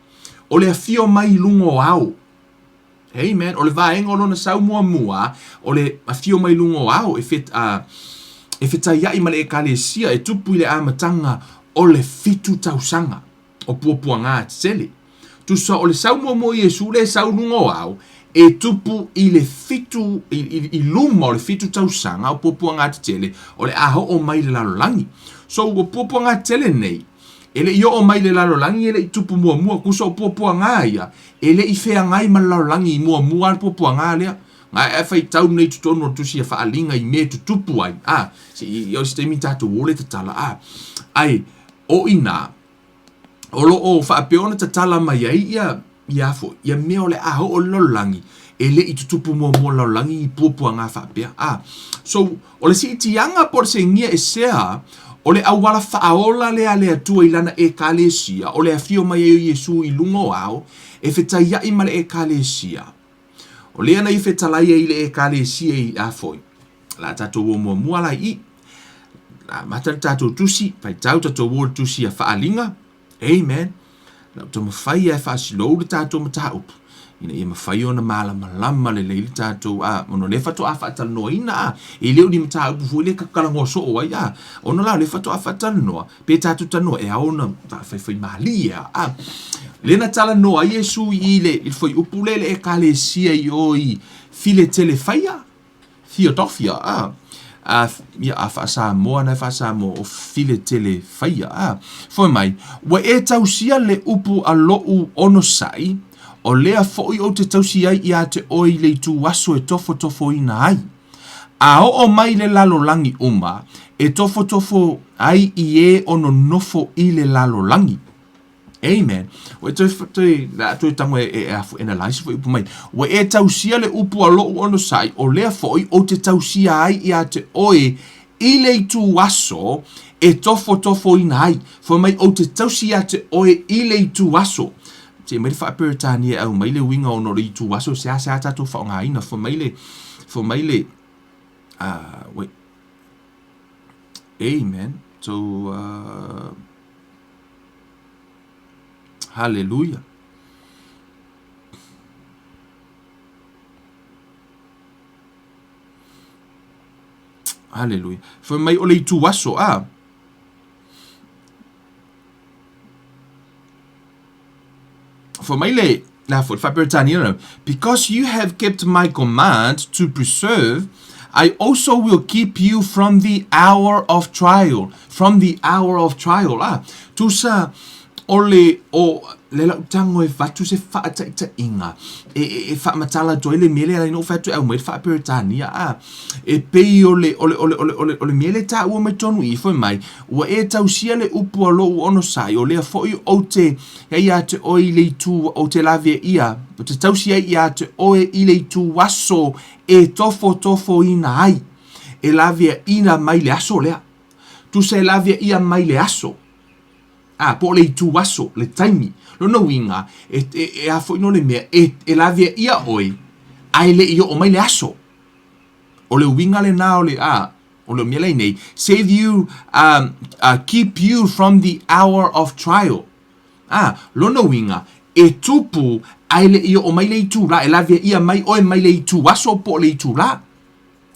o le afio mai i luga o ao. Amen. O le vaega o lona sau muamua, o le afio mai luga o ao e, fet, e fetaiai ma le ekalesia e tupu i le amataga o le fitu tausaga o puapuaga tetele. Tusa o le sau muamua o Iesu lea e sau i luga o ao, e tupu i le fitu, i, i, i luma o le fitu tausaga o puapuaga tetele o le a oo mai i le lalolagi. So ua puapuaga tetele nei, e le i oo mai i le lalolagi e le i tupu muamua, tusa o puapuaga ia, e le i feagai ma le lalolagi i muamua lava le puapuaga lea. Ae a faitau nei i totonu o le tusi a Faaaliga i mea e tutupu ai, a, se i oo i se taimi tatou o lea tatala, a, ae o i ina, o lo o faapea ona tatala mai ai ia, ia foi, ia mea o le a oo i le lalolagi, e le i tutupu muamua i le lalolagi ni puapuaga faapea. A, so, o le siitiaga po o le segia esea, o le auala faaola lea a le Atua i Lana Ekalesia, o le afio mai ai o Iesu i luga o ao, e fetaiai ma le Ekalesia. O lea na ia fetalai ai i le Ekalesia i a foi, o le a tatou o muamua la i i. Amata le tatou tusi, faitau tatou o le tusi a Faaaliga. Amen. Na ou taumafai lava e faasilou le tatou mataupu ina ia mafai ona malamalama lelei le tatou a, ona o lea faatoa faatalanoaina a, e le o ni mataupu foi lea e talanoa soo ai a, ona la o lea faatoa faatalanoa, pe tatou talanoa e ao ona faafaifaimalie a, a. Lea na talanoa ai Iesu i le, i le fuaiupu lea i le Ekalesia i o i Filetelefaia, Philadelphia, a, a, ia, a faa-Samoa na e faa-Samoa o Filetelefaia, a. Fai mai, Ua e tausia le upu a loʻu onosai, o lea foʻi ou te tausi ai iā te oe i le itu aso e tofotofoina ai. A oo mai le lalolagi uma, e tofotofo ai i e o nonofo i le lalolagi. Amen. Ua e toe, toe, le a toe tango e, e, e afu analyze foi upu mai. Ua e tausia le upu a loʻu onosai, o lea foʻi ou te tausia ai iā te oe i le itu aso e tofotofoina ai. Fai mai ou te tausi iā te oe i le itu aso. Se i aumai le faa-Peretania e aumai le uiga ona o le itu aso, seasea tatou faaaogaina. Fai mai le, fai mai le, wait. Amen. So, Haleluia. Haleluia. Fai mai o le itu aso, a. Fai mai le, le a foi, faa-Peretania na, Because you have kept my command to preserve, I also will keep you from the hour of trial. From the hour of trial. Ah, tusa o le, o le lau tago e avatu se faataitaiga e, e, e faamatala atu ai le mea lea na ou fai atu e aumai le faa-Peretania, ah, e pei o le, o le, o le, o le, o le, o le mea lea e taua mai totonu i i, fai mai, Ua e tausia le upu a lou onosai, o lea foi ou te ai ia te oe i le itu, ou te laveaia, ou te tausi ai ia te oe i le itu aso e tofotofoina ai, e laveaina mai le aso lea. Tusa e laveaia mai le aso, a, po o le itu aso, le taimi. Lona uiga, e, e, e a foi no le mea, e, e laveaia oe, ae le i oo mai le aso. O le uiga lena o le, a, o le mea lea nei, save you, um, keep you from the hour of trial. A, lona uiga, e tupu ae le i oo mai le itulā, e laveaia mai oe mai le ituaso po o le itulā.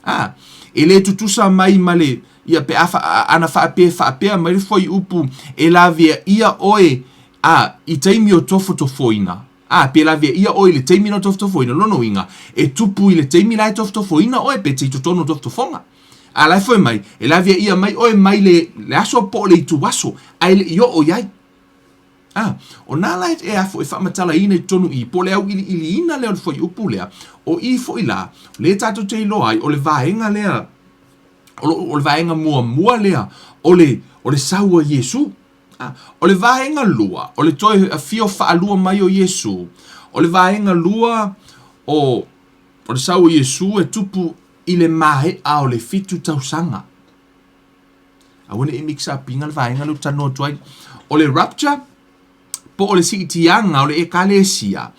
A, e le tutusa mai ma le, ia pe a, ana faapea faapea mai le fuaiupu e laveaia oe, a, i taimi o tofotofoina, Ā, pe laveaia oe i le taimi na tofotofoina, lona uiga, e tupu i le taimi la e tofotofoina oe, pe te i totonu o tofotofoga. Ā, la e fai mai, e laveaia mai oe mai le, le aso po o le ituaso, ae le i oo i ai. Ā, o nā la e afo e faamatalaina i totonu i, po o le auiliiliina lea o le fuaiupu lea, o i foi la, lea tatou te iloa ai, o le vaega lea, o, lo, o le vaega muamua lea o le, o le sau a Iesu. A, o le vaega lua, o le toe afio faalua mai o Iesu, o le vaega lua o, o le sau o Iesu e tupu i le maea o le fitu tausaga. Aua ne i mix up ina le vaega lea ou te talanoa atu ai. O le rapture, po o le siitiaga o le ekalesia,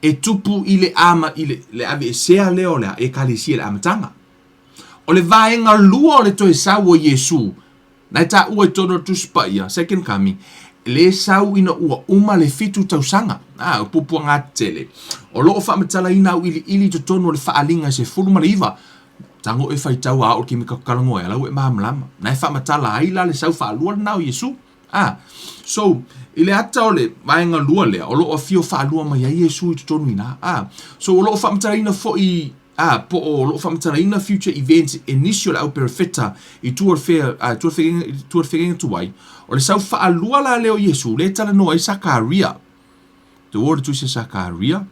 e tupu i le ama, i le, le aveesea lea o le ekalesia i le amataga. O le vaega lua o le toe sau o Iesu, Na e taua i totonu o le Tusi Paia, Second Coming, le sau ina ua uma le fitu tausaga. A, o puapuaga tetele. O lo o faamatalaina auiliili i totonu o le Faaaliga 19. Tago e faitau a oo i le taimi tatou talanoa ai, a la ua e malamalama. Na e faamatala ai la le sau faalua lena o Iesu. A, so, i le ata o le vaega lua lea, o lo o afio faalua mai ai Iesu i totonu i ina. A, so o lo o faamatalaina foi A, po o lo o faamatalaina future events e nisi o le au perofeta i tua o le fea, a, tua o le feagaiga, tua o le feagaiga tuai, o le sau faalua la lea o Iesu, lea e talanoa ai Sakaria. Te ua o le tusi a Sakaria.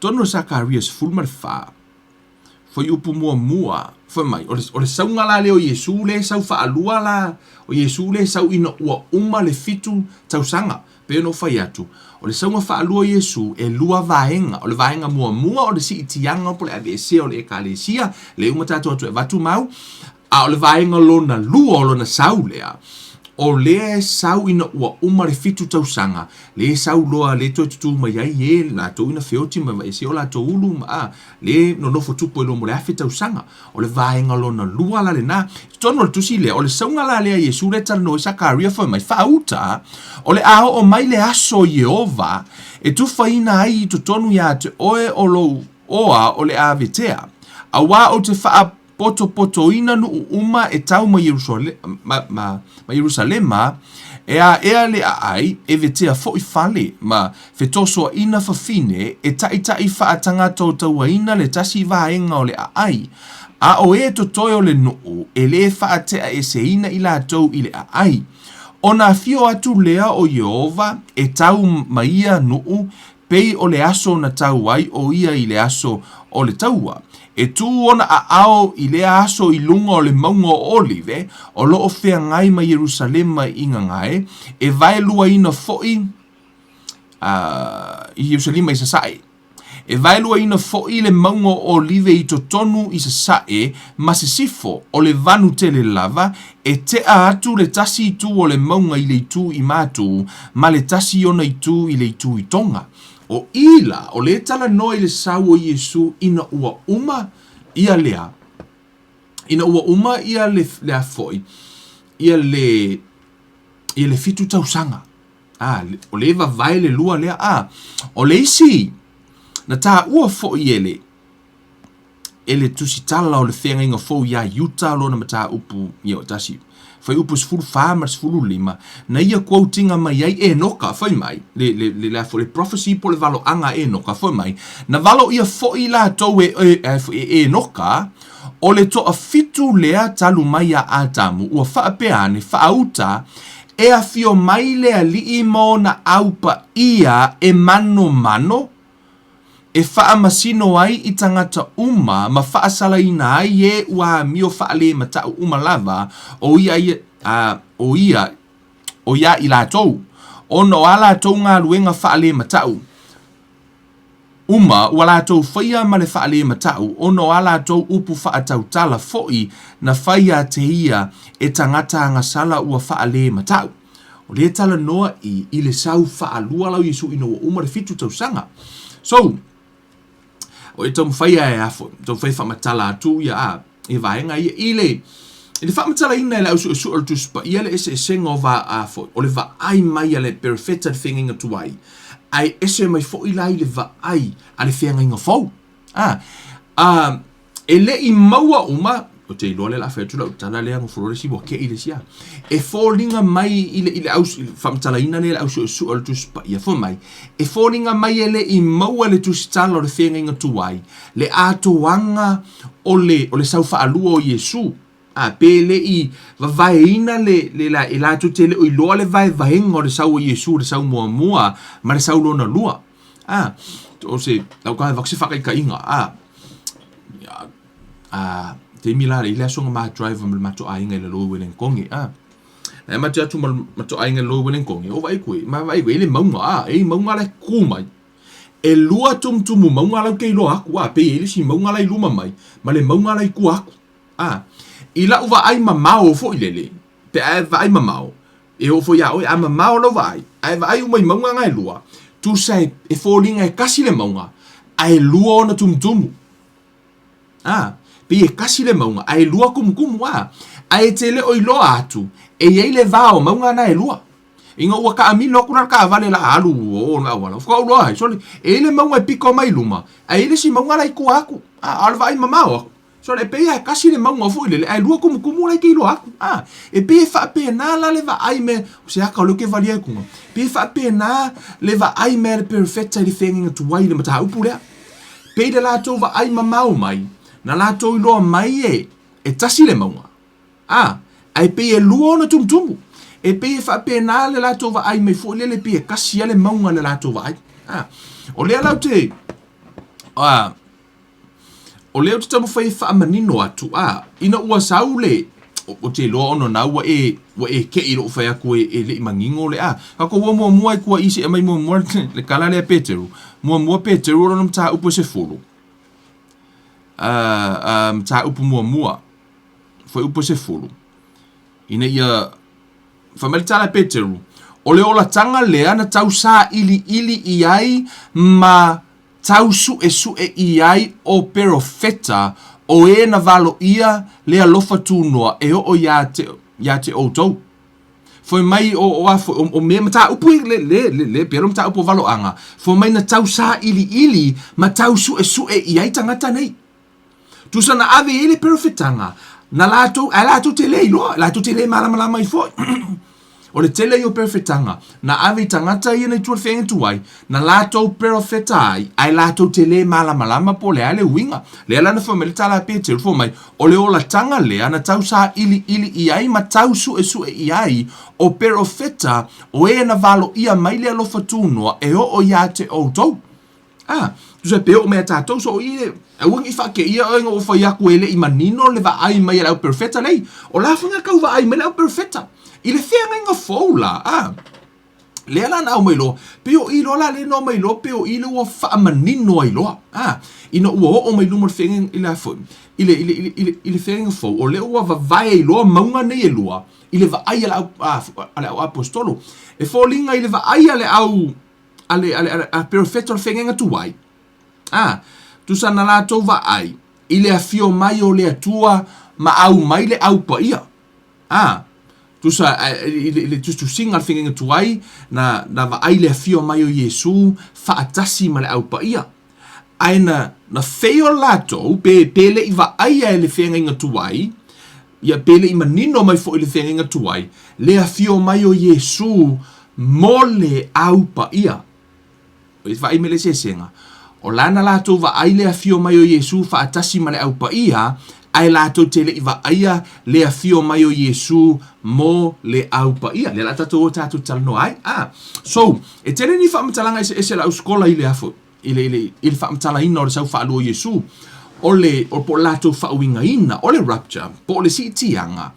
Tonu o Sakaria 14, fuaiupu muamua, fai mai, o le, o le sauga la lea o Iesu lea e sau faalua la, o Iesu lea e sau ina ua uma le fitu tausaga. Pei ona ou fai atu, o le sauga faalua o Iesu, e lua vaega. O le vaega muamua o le siitiaga po o le aveesea o le Ekalesia, lea uma tatou atu e avatu mau, a o le vaega lona lua o lona sau lea, o lea e sau ina ua uma le fitu tausaga, lea e sau loa, lea e toe tutū mai ai e latou ina feoti ma aveesea o latou ulu ma, a, lea e nonofo tupu ai loa mo le afe tausaga. O le vaega lona lua la lena. I totonu o le tusi lea, o le sauga la lea a Iesu lea e talanoa ai Sakaria fai mai, Faauta, o le a oo mai le aso o Ieova e tufaina ai i totonu iā te oe o lou oa o le a vetea, auā ou te faapotopotoina nuu uma e tau ma Ierusalema, e aea le aai, e vetea foi fale ma fetosoaina fafine e taʻitaʻi faatagataotauaina le tasi vaega o le aai, a o e totoe o le nuu e lē faateʻaeseina i latou i le aai. Ona afio atu lea o Ieova e tau ma ia nuu pei o le aso na tau ai ʻo ia i le aso o le taua. E tū ona aao i lea aso i luga o le mauga o Olive, o lo o feagai ma Ierusalema i gagae, e vaeluaina foi i Ierusalima i sasae. E vaeluaina foi le mauga o Olive i totonu i sasae ma sisifo o le vanu tele lava, e tea atu le tasi itu o le mauga i le itu i matu ma le tasi ona itu i le itu i tonga. O i la, o lea e talanoa i le sau o Iesu ina ua uma ia lea, ina ua uma ia le, lea foi, ia le, ia le fitu tausaga. A, o lea e vavae le lua lea. A, o le isi, na taua foi e le, e le tusitala o le feagaiga fou iā Iuta lona mataupu ia o tasi fuaiupu 14 ma le 15, na ia quote-iga mai ai Enoka, fai mai, le, le, le, le, le prophecy po o le valoaga a Enoka, fai mai, na valo ia foi latou e, e, e, e Enoka, o le toafitu lea talu mai iā Atamu, ua faapea ane, faauta, e afio mai le Alii ma ona au paia e manomano, e faamasino ai i tagata uma ma faasalaina ai e ua amio faalematau uma lava o ia, a, o ia, o ia i latou, ona o a latou galuega faalematau uma ua latou faia ma le faalematau, ona o a latou upu faatautala foi na fai ia te ia e tagata agasala ua faalematau. O lea e talanoa i, i le sau faalua la o Iesu ina ua uma le fitu tausaga. So, o e taumafai a e afo, taumafai e faamatala atu ia a, ia vaega ia i le, i le faamatalaina e le ausuesue o le Tusi Paia le eseesega o va a foi, o le vaai mai a le perofeta i le feagaiga tuai, ae ese mai foi la i le vaai a le feagaiga fou. A, a, e le i maua uma, ou te iloa lea o le a fai atu lau tala lea, nofo loa le isi ua kei le isi a. E foliga mai i le, i le au, faamatalaina lea e le ausuesue o le Tusi Paia, fai mai, e foliga mai e le i maua e le tusitala o le feagaiga tuai le atoaga o le, o le sau faalua o Iesu. A, pe le i vavaeina le, le, la, e latou te le o iloa le vaevaega o le sau o Iesu, le sau muamua ma le sau lona lua. A, o se, lau ka avatu se faataitaiga, a, a, taimi la i le aso na ma drive ma le matou aiga i lalo i Welenkone, a, na e matou atu ma le matou aiga i lalo i Welenkone, o vaai koe, ma vaai koe, e le mauga, a, e i mauga la e kū mai. E lua tumutumu mauga la ou te iloa atu, a, pei e i ai le isi mauga la i luma mai, ma le mauga la i tua atu. A, i lau vaai mamao foi lele, pe a e vaai mamao, E oo foi iā oe, a mamao lou vaai, a e vaai uma i mauga na e lua, tusa e, e foliga e kasi le mauga, a e lua ona tumutumu. A, pei e kasi le mauga, a e lua kumukumu, a. Ae e te le o iloa atu, e i ai le va o mauga na e lua. Ina ua taamilo atu la le taavale la alu o le auala, faatoa ou iloa ai, sole, e i ai le mauga e pito mai i luma, ae i ai le isi mauga la i tua atu. A o le vaai mamao atu, sole, e pei lava e tasi le mauga foi lele, ae lua tumutumu la e te iloa atu. A, e pei e faapena la le vaai mai, o se ata o lea ou te valia i luga, e pei e faapena le vaai mai a le perofeta i le feagaiga tuai i le mataupu lea. Pei le latou vaai mamao mai, na latou iloa mai e, e tasi le mauga, a, ae pei e lua ona tumutumu. E pei e faapena le latou vaai mai foi lele pei e tasi lava le mauga le latou vaai. A, o lea la ou te, a, o lea ou te taumafai e faamanino atu, a, ina ua sau le, ou te iloa ona na ua e, ua e kei i lou fai atu e, e le i manino le, a, tatou o muamua i tua i se i aumai muamua le tala lea a Peteru, muamua Peteru o lona mataupu e 10. A, a, mataupu muamua, fuaiupu e 10, ina ia, fai mai le tala a Peteru, o le olataga lea na tau sailiili i ai ma tau suesue i ai o perofeta o e na valoia le alofa tunoa e oo ia te, ia te outou. Fai mai o, o, a, o, o mea mataupu i le, le, le, le, pea lo mataupu o valoaga, fai mai na tau sailiili ma tau suesue i ai tagata nei. Tusa na ave i ai le perofetaga, na latou, ae latou te le iloa, latou te le malamalama ai foi. O le tele ia o perofetaga, na ave i tagata ia na i tua i le feagaiga tuai, na latou perofeta ai, ae latou te le malamalama po o le a le uiga. Lea la na fai mai le tala a Peteru, fai mai, o le olataga lea na tau sailiili i ai ma tau suesue i ai o perofeta o e na valoia mai le alofa tunoa e oo ia te outou. A, tusa pe oo mai ia tatou, so o i le, aua ne i faateia oe ina ua fai atu e le i manino le vaai mai a le au perofeta nei. O la foi na tau vaai mai le au perofeta i le feagaiga fou la, a. Lea la na aumai loa, pei o i loa la lea na aumai loa, pei o i lea ua faamanino ai loa, a, ina ua oo mai luma o le feagaiga, i le a foi, i le, i le, i le, i le, i le feagaiga fou, o lea ua vavae ai loa mauga nei e lua, i le vaai a le au, a, a le au aposetolo. E foliga i le vaai a le au, a le, a le, a le, a perofeta o le feagaiga tuai, a, tusa na latou vaai i le afio mai o le Atua ma aumai le au paia, a, tusa i le, i le tusitusiga a le feagaiga tuai, na, na vaai le afio mai o Iesu faatasi ma le au paia. Ae na, na fail latou, pe, pe le i vaaia e le feagaiga tuai, ia pe le i manino mai foi i le feagaiga tuai, le afio mai o Iesu mo le au paia. E vaai mai le eseesega, o lana latou vaai le afio mai o Iesu faatasi ma le au paia, ae latou te le i vaaia le afio mai o Iesu mo le au paia. Lea la tatou o tatou talanoa ai. Ah, so, e tele ni faamatalaga eseese a le au sikola i le afo, i le, i le, i le faamatalaina o le sau faalua o Iesu, o le, o po o le latou faauigaina, o le rapture, po o le siitiaga,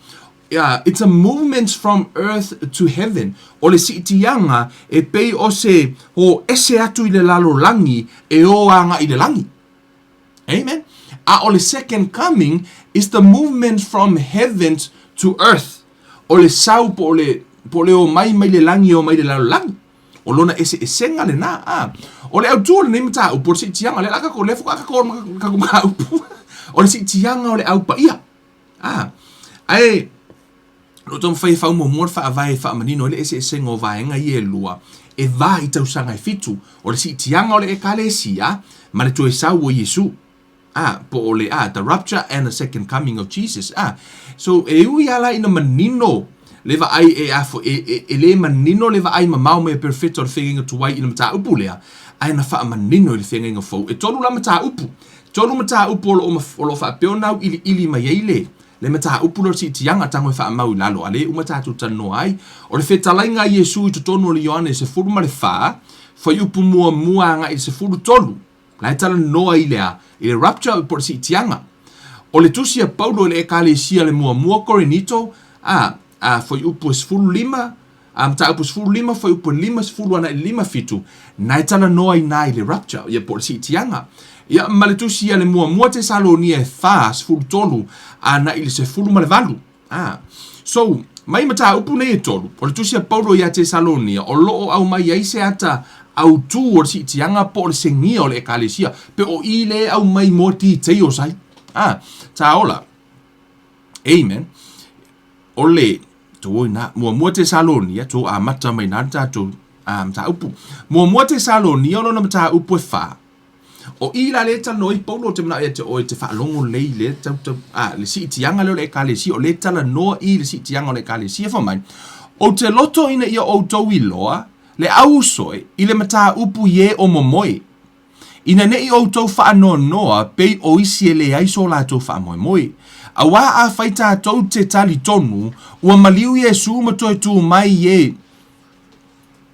uh, it's a movement from earth to heaven. O le siitiaga e pei o se ho ese atu i le lalolagi e o agai i le lagi. Amen. A o le second coming is the movement from heavens to earth. O le sau po o le, po o le o mai mai le lagi e o mai le lalolagi. O lona eseesega lena. A. O le autu o lenei mataupu, o le siitiaga, lea la tatou, lea faatoa tatou oo i le tatou mataupu. O le siitiaga o le au paia. A. Ae, o lo o taumafai e faaumuamua le faavae e faamanino ai le eseesega o vaega ia e lua, e va i tausaga e fitu, o le siitiaga o le Ekalesia ma le toe sau o Iesu. A, po o le, a, the rapture and the second coming of Jesus. A, so, e ui lava la ina manino le vaai e, a, e, e, e le manino le vaai mamao mai a Perofeta o le feagaiga tuai i le mataupu lea, ae na faamanino i le feagaiga fou. E tolu la mataupu. Tolu mataupu o lo o, o lo o faapea ona auiliili mai ai le, le mataupu lea o le siitiaga tago e faamau i lalo, a lea e uma tatou talanoa ai. O le fetalaiga a Iesu i totonu o le Ioane 14, fuaiupu muamua agai i le 13, la e talanoa i le a? I le rapture po o le siitiaga. O le tusi a Paulo i le Ekalesia le muamua Korinito, a, a, fuaiupu e 15, A mataupu 15, fuaiupu 50 ana i le 57, na e talanoa i na i le rapture, ia po o le siitiaga. Ia, ma le tusi a le muamua Tesalonia e 4, 13, ana i le 18. A. So, mai mataupu nei e tolu, o le tusi a Paulo ia Tesalonia, o lo o aumai ai se ata autu o le siitiaga po o le segia o le ekalesia, pe o i le aumai mo details ai. A. Taola. Amen. O le, tou ina, muamua Tesalonia, tou amata mai na le tatou a, mataupu. Muamua Tesalonia o lona mataupu e whā. O i la le talanoa i Paulo te manao ia te oe te faalogo lelei i le tau tau a le siitiaga lea o le ekalesia o le talanoa i le siitiaga o le ekalesia fai mai ou te loto ina ia outou iloa le auuso e i le mataupu i e o momoe ina ne i outou faanoanoa pei o isi e leai so latou faamoemoe. Auā afai tatou te talitonu ua maliu Iesu ma toe tu mai e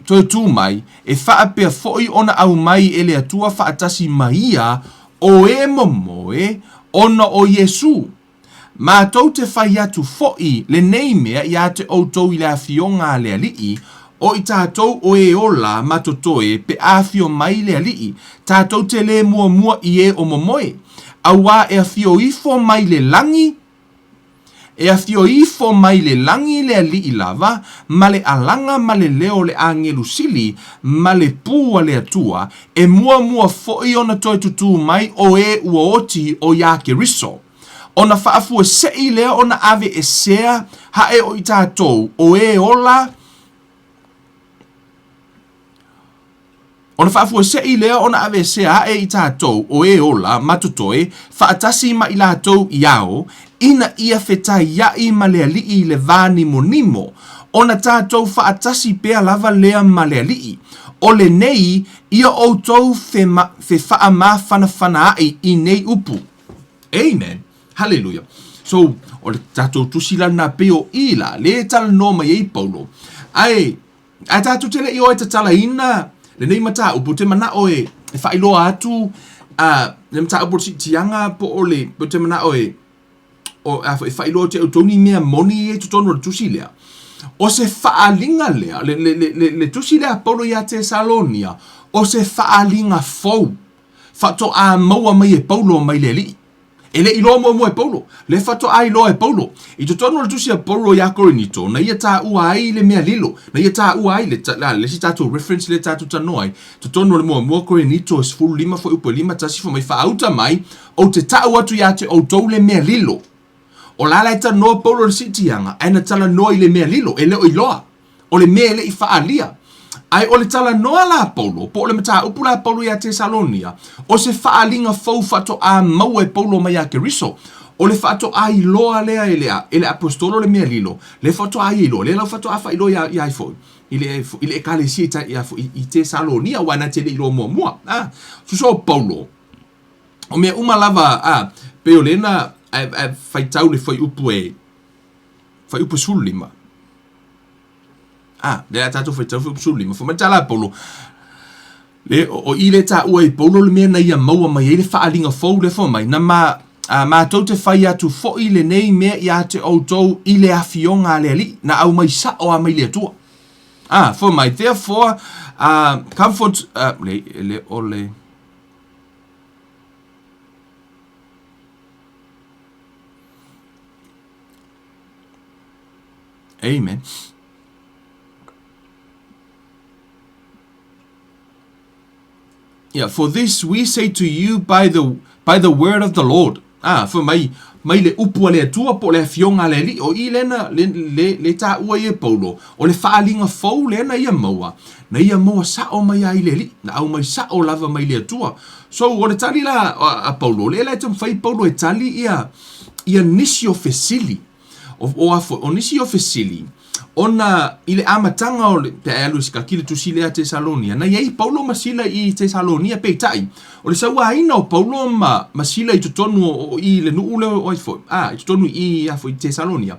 toe tū mai, e faapea foi ona aumai e le Atua faatasi ma ia o e momoe ona o Iesū. Matou te fai atu foi lenei mea iā te outou i le afioga a le Alii, o i tatou o e ola ma totoe pe afio mai le Alii, tatou te lē muamua i e o momoe, auā e afio ifo mai le lagi, E afio ifo mai le lagi le Alii lava, ma le alaga ma le leo o le agelu sili, ma le pū a le Atua, e muamua foi ona toe tutū mai o e ua oti o iā Keriso. Ona faafuaseʻi lea ona aveesea haʻe o i tatou o e ola, Ona faafuaseʻi lea ona aveesea aʻe i tatou o e ola ma totoe faatasi ma i latou i ao, ina ia fetaiaʻi ma le Alii i le vā nimonimo, ona tatou faatasi pea lava lea ma le Alii. O lenei ia outou fefaamafanafana-aʻi i nei upu. Amen. Hallelujah. So, o le tatou tusi la lena pei o i la, le talanoa mai ai Paulo. Ae, Ae tatou te le i o e tatalaina lenei mataupu, ou te manao e, e faailoa atu a le mataupu o le siitiaga po o le, ou te manao e, o, a, e faailoa atu e outou ni mea moni ia i totonu o le tusi lea. O se faaaliga lea, le, le, le, le, le tusi lea a Paulo iā Tesalonia, o se faaaliga fou, faatoa maua mai e Paulo mai le Alii. E le i iloa muamua e Paulo, le faatoa iloa e Paulo. I totonu o le tusi a Paulo iā Korinito, na ia taua ai le mea lilo, na ia taua ai le, le, le isi tatou reference lea tatou talanoa ai, totonu o le muamua Korinito e 15 fuaiupu e 51 fai mai, Faauta mai, ou te tau atu iā te outou le mea lilo. O la la e talanoa Paulo i le siitiaga, ae na talanoa i le mea lilo, e le o iloa. O le mea e le i faaalia. Ae o le talanoa la a Paulo, po o le mataupu la a Paulo iā Tesalonia, o se faaaliga fou faatoa maua e Paulo mai iā Keriso. O le faatoa iloa lea e le, e le Aposetolo le mea lilo, le faatoa ia iloa, lea la ua faatoa faailoa iā, iā ai foi, i le, i le Ekalesia i, i, i, i Tesalonia, aua na te le iloa muamua. A, tusa o Paulo, o mea uma lava, a, pei o lena, ae, ae faitau le fuaiupu e, fuaiupu 15. A, lea a tatou faitau fuaiupu 15, fai mai le tala a Paulo, le, o, o i le taua i Paulo le mea na ia maua mai ai le faaaliga fou lea fai mai, na ma, a, matou te fai atu foi lenei mea iā te outou i le afioga a le Alii, na aumai sao a mai le Atua. A, fai mai, therefore, uh, comfort, uh, le, le, o le, Amen. Yeah, for this we say to you by the, by the word of the Lord. Ah, fai mai, mai le upu a le Atua po o le afioga a le Alii, o i lena, le, le, le taua ia e Paulo, o le faaaliga fou lea na ia maua, na ia maua sao mai ai le Alii, na aumai sao lava mai le Atua. So, o le tali la a, a Paulo, lea la e taumafai Paulo e tali ia, ia nisi o fesili, O, o a foi, o nisi o fesili, ona i le amataga o le, pe a e alu e sikaki le tusi lea a Tesalonia, na i ai Paulo ma Sila i Tesalonia, peitai, o le sauaina o Paulo ma, ma Sila i totonu o, o i le nuu lea o ai foi, a, i totonu i, a foi, Tesalonia,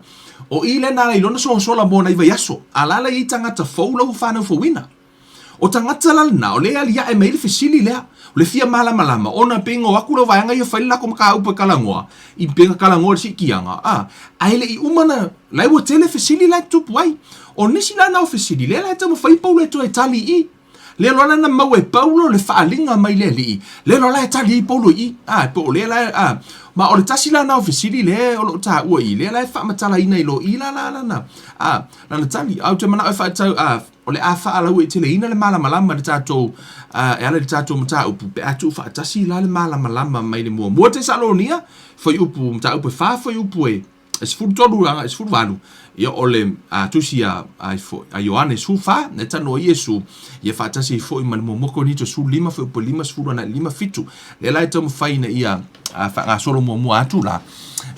o i lea na ala i lona soasola mo nai vaiaso, a la la i ai tagata fou la ua fanau fouina. O tagata la lena, o lea e aliae mai ai le fesili lea, o le fia malamalama, ona pei na o atu lau vaega ia fai le latou mataupu e talanoa, i pei na talanoa i le siitiaga, a, ae le i uma na, la ua tele fesili la e tutupu ai. O nisi la na o fesili, lea la e taumafai Paulo e toe tali i i. Lea loa la na maua e Paulo le faaaliga mai le Alii, lea loa la e tali ai Paulo i i, a, po o lea la, a, ma o le tasi la na o fesili lea o lo o taua i i, lea la e faamatalaina i lo i la la lana, a, lana tali. Ae ou te manao e faatau, a, O le a faalauaiteleina le malamalama i le tatou, e ala i le tatou mataupu, pe a tuufaatasi la le malamalama mai le muamua Tesalonia, fuaiupu, mataupu e fa, fuaiupu e, E 13 agai 18, ia o le a, tusi a, a, ifo, a Ioane 14, na e talanoa ai Iesu, ia faatasi ai foi ma le muamua Korinito 15, fuaiupu e 50 agai 57. Lea la e taumafai ina ia a, faagasolo muamua atu la,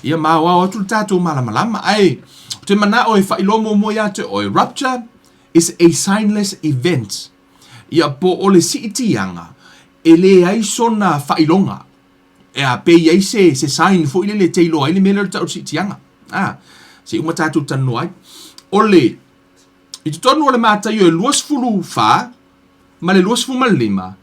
ia ma aoao atu le tatou malamalama. Ae ou te manao e faailoa muamua ia te oe, rapture is a signless event. Ia po o le siitiaga, e leai sona faailoga. E a, pe i ai se, se sign foi lele e te iloa ai le mea lea o le tau o le siitiaga. A, se i uma tatou talanoa ai. O le, i totonu o le Mataio e 24 ma le 25,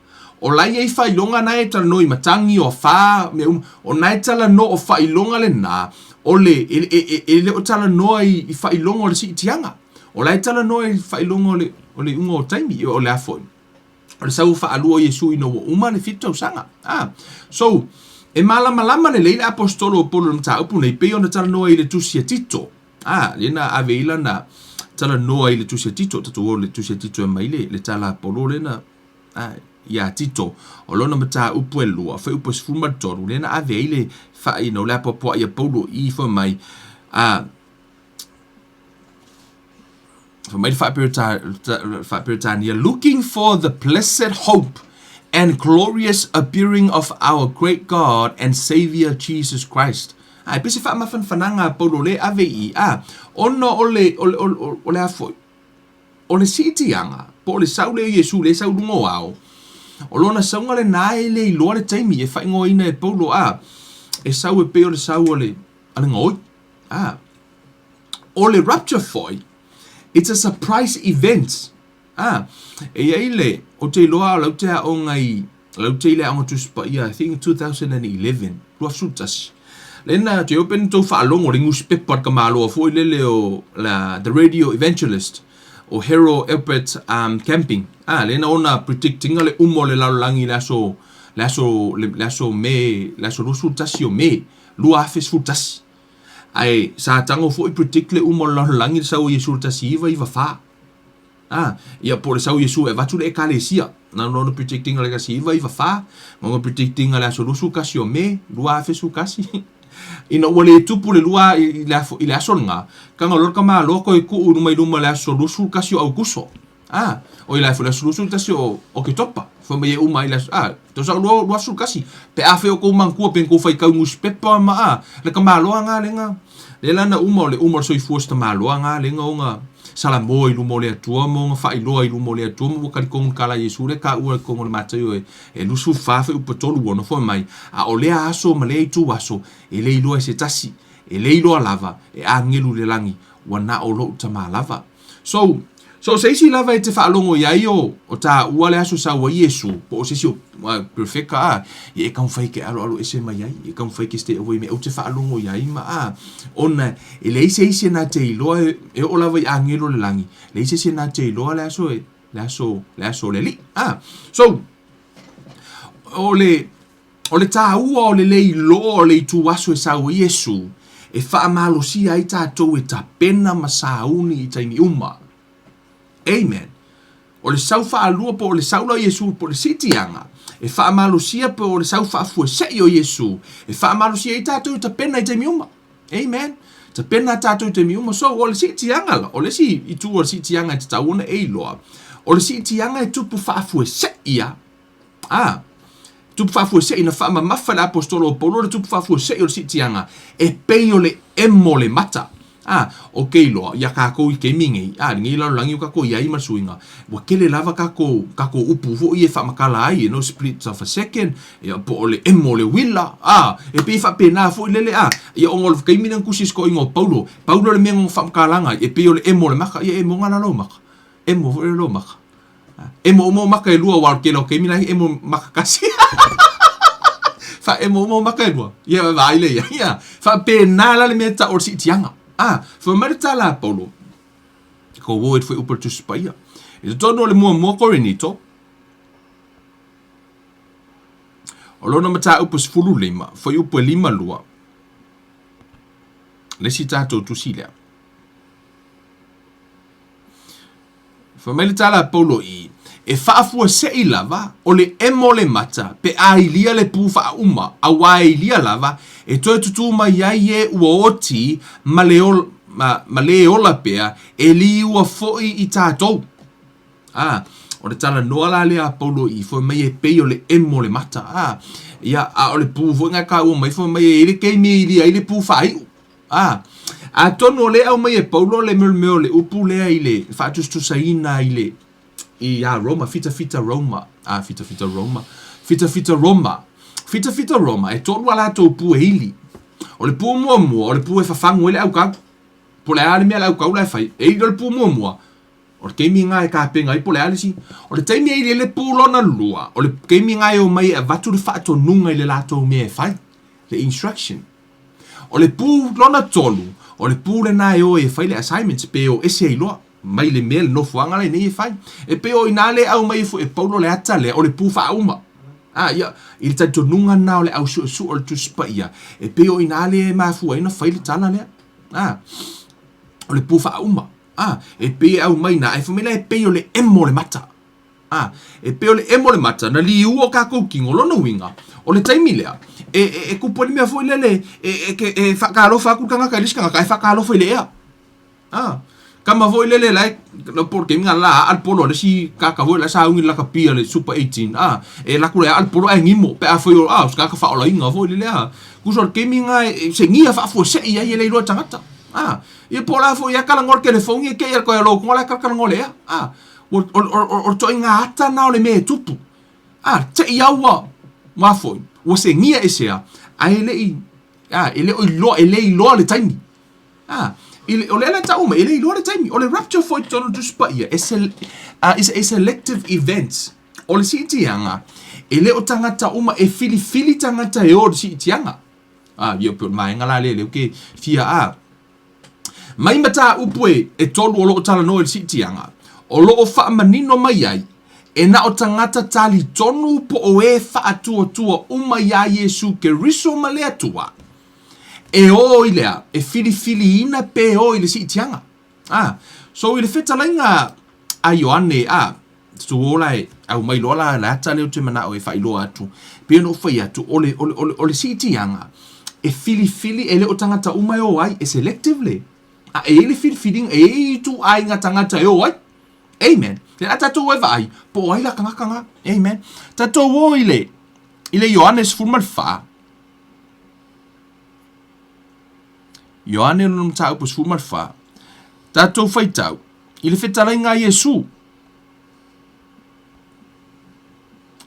o la e i ai faailoga na e talanoa i matagi, o afa, mea uma. O na e talanoa, o faailoga lena, o le, e, e, e, e le o talanoa i, i faailoga o le siitiaga. O la e talanoa i faailoga o le, o le iuga o taimi, o le a foi. O le sau faalua o Iesu ina ua uma le fitu tausaga. Ah, so, e malamalama lelei le aposetolo o Paulo i le mataupu nei, pei ona talanoa i le tusi a Tito. Ah, lea na ave ai lana talanoa i le tusi a Tito, tatou o le tusi a Tito e mai le, le tala a Paulo lea na, ah, iā Tito, o lona mataupu e lua, fuaiupu e 13, lea na ave ai le faaina o le apoapoai a Paulo i fai mai, ah, Fai mai le Faa-Peretania, Looking for the blessed hope and glorious appearing of our great God and Saviour Jesus Christ. A, e pei se faamafanafanaga a Paulo lea e ave i i, a, ona o le, o le, o le, o le a foi, o le siitiaga, po o le sau lea o Iesu lea e sau i luga o ao, o lona sauga lena e le iloa le taimi e faaigoaina e Paulo, a, e sau e pei o le sau a le, a le gaoi. A, O le rapture foi, it's a surprise event. Ah, e i ai le, ou te iloa o lau te aoga i, lau te i le aoga Tusi Paia, I think 2011, 2011. Lena, te open tou faalogo le newspaper le tamaloa foi lele o la, The Radio Evangelist, o Harold Albert um, Camping. Ah, lena ona predictinga le uma o le lalolagi i le aso, le aso, le, le aso Me, le aso 21 o Me, 2011. Ae sa tago foi predict le uma o le lalolagi le sau o Iesu i le 1994. A, ia po o le sau o Iesu e avatu le Ekalesia. Na ona predict ina le 1994, na ona predict ina le aso 21 o Me, 2011. Ina ua le tupu le lua i le, i le aso lena, taga loa le tamaloa toe tuu i luma i luma i le aso 21 o Aukuso. A, o i la foi le aso 21 o Oketopa, fai mai e uma ai le aso, a, tausaga 2011, pe a fai o kou manatua pe na tou faitau nusipepa ma, a, le tamaloa na lega, lea la na uma o le uma o le soifua o si tamaloa na lega ona salamo i luma o le Atua ma ona faailoa i luma o le Atua ma ua talitonu i le tala a Iesu lea e taua i totonu o le Mataio e 24 fuaiupu 36 fai mai, a o lea aso ma lea itu aso, e le iloa e se tasi, e le iloa lava e agelu i le lagi, ua na o lou Tama lava. So, so o se isi lava e te faalogo i ai o, o taua le aso sau ai Iesu, po o se isi o uh, perfecta a, ia e taumafai ke aloalo ese mai ai, e taumafai ke stay away me ou te faalogo i ai ma a, ona e leai se isi e na te iloa e, e oo lava i agelo le lagi, leai se isi e na te iloa le aso e, le aso, le aso o le Alii. A, so, o le, O le tāua o le le iloa o le itu aso e sau ai Iesu, e faamalosia ai tatou e tapena ma sauni i taimi uma. Amen. O le sau faalua po o le sau la o Iesu po o le siitiaga, e faamalosia po o le sau faafuese'i o Iesu, e faamalosia ai tatou e tapena i taimi uma. Amen. Tapena tatou i taimi uma. So, o le siitiaga la, o le isi itu o le siitiaga e tatau ona e iloa, o le siitiaga e tupu faafuese'i a. A, tupu faafuasei na faamamafa e le Aposetolo o Paulo le tupu faafuasei o le siitiaga e pei o le emo o le mata. A, o ke iloa, iā kākou i keimi nei, a, lenei lalolagi o kākou i ai ma le suiga, ua tele lava kākou, kākou upu foi e faamatala ai, you know, split of a second, ia, po o le emo o le uila, a, e pei e faapena foi lele, a, ia ona o le taimi lea na tusi ai si toeaina o Paulo, pau lea o le mea na ona faamatalaga ai, e pei o le emo o le maka, ia emo na lalo o maka, emo foi lalo o maka. Emo uma o maka e lua, aua o le tele o taimi la e emo maka tasi. Faaemo uma o maka e lua. Ia vaai lea ia. Ia, faapena la le mea e tau o le siitiaga. Ah, fai mai le tala a Paulo, ko wo e fuaiupu o le Tusi Paia. I totonu o le muamua Korinito, o lona mataupu 15, fuaiupu e 52, le isi tatou tusi lea. Fai mai le tala a Paulo i, E faafuasei lava o le emo o le mata pe a ilia le pu faauma, auā e ilia lava e toe tutū mai ai e ua oti ma le ma, ma lē ola pea, e liua foi i tātou. A, o le talanoa la lea a Paulo i fai mai e pei o le emo o le mata. A, ia, a o le pu foi na e taua mai fai mai e i ai le taimi e ilia ai le pu faaiu. A, atonu o lea e aumai e Paulo le mea o le upu lea i le faatusatusaina i le iā Roma, fitafita Roma, a, fitafita Roma, fitafita Roma, fitafita Roma, e tolu a latou pu e ili. O le pu muamua, o le pu e fafagu ai le aukau. Po o le a le mea a le aukau la e fai, e ili o le pu muamua, o le taimi lena e tapena ai po o le a le isi. O le taimi e ili ai le pu lona lua, o le taimi lena e omai e avatu le faatonuga i le latou mea e fai, le instruction. O le pu lona tolu, o le pu lena e o ai e fai le assignments pe o ese ai loa mai le mea le nofoaga la i nei e fai. E pei o i ina lea e aumai ai foi e Paulo le ata lea o le pu faauma. A, ia, i le talitonuga lena o le au suesue o le Tusi Paia, e pei o i ina lea e mafua ai ona fai le tala lea. A, o le pu faauma. A, e pei e aumai i ina, ae fai mai la e pei o le emo o le mata. A, e pei o le emo o le mata, na liua o kākou kino, lona uiga, o le taimi lea, e, e, e kupu ai le mea foi lele, e, e, e, e faatalofa atu le tagata i le isi tagata, ae faatalofa i le ea. A, kama foi lele la e, po o le taimi lena la aa le polo a le isi tagata foi la e sauni i le lakapi a le Super 18, a, e alu atu la e aa le polo ae gimo, pe afai o, a, o se tagata faaolaina foi lele, a. Tusa o le taimi lena e segia faafuasei ai e le iloa e tagata. A, ia po o le a foi, ia talanoa i le telefoni e te i a le toe alo atu la e talatalanoa i le ea. A, O, o, o, o le ituaiga ata lena o le mea e tupu. A, te i au ua, ua foi, ua segia ese a, ae le i, a, e le o iloa, e le iloa le taimi. A, i le, o lea la e tau mai, e le iloa le taimi. O le rapture foi i totonu o le Tusi Paia, e se, uh, is a selective event. O le siitiaga, e le o tagata uma, e filifili tagata e o i le siitiaga. A, ia, pei o le vaega la lea, lea ou te fia, a, Mai mataupu e e tolu o lo o talanoa i le siitiaga, o lo o faamanino mai ai, e na o tagata talitonu po o e faatuatua uma iā Iesū Keriso ma le Atua, e o i le a, e filifiliina pe o i le siitiaga. A, so i le fetalaiga a Ioane, a, Tutuo la e aumai loa la le ata lea ou te manao e faailoa atu, pei ona ou fai atu, o le, o le, o le, o le siitiaga, e filifili, e le o tagata uma e o ai, e selective le. A e i ai le filifiliga, e i ai ituaiga tagata e o ai. Amen. Lea la tatou e vaai, po o ai la tagata na. Amen. Tatou o i le, i le Ioane 14. Ioane lona mataupu 14. Tatou faitau i le fetalaiga a Iesu.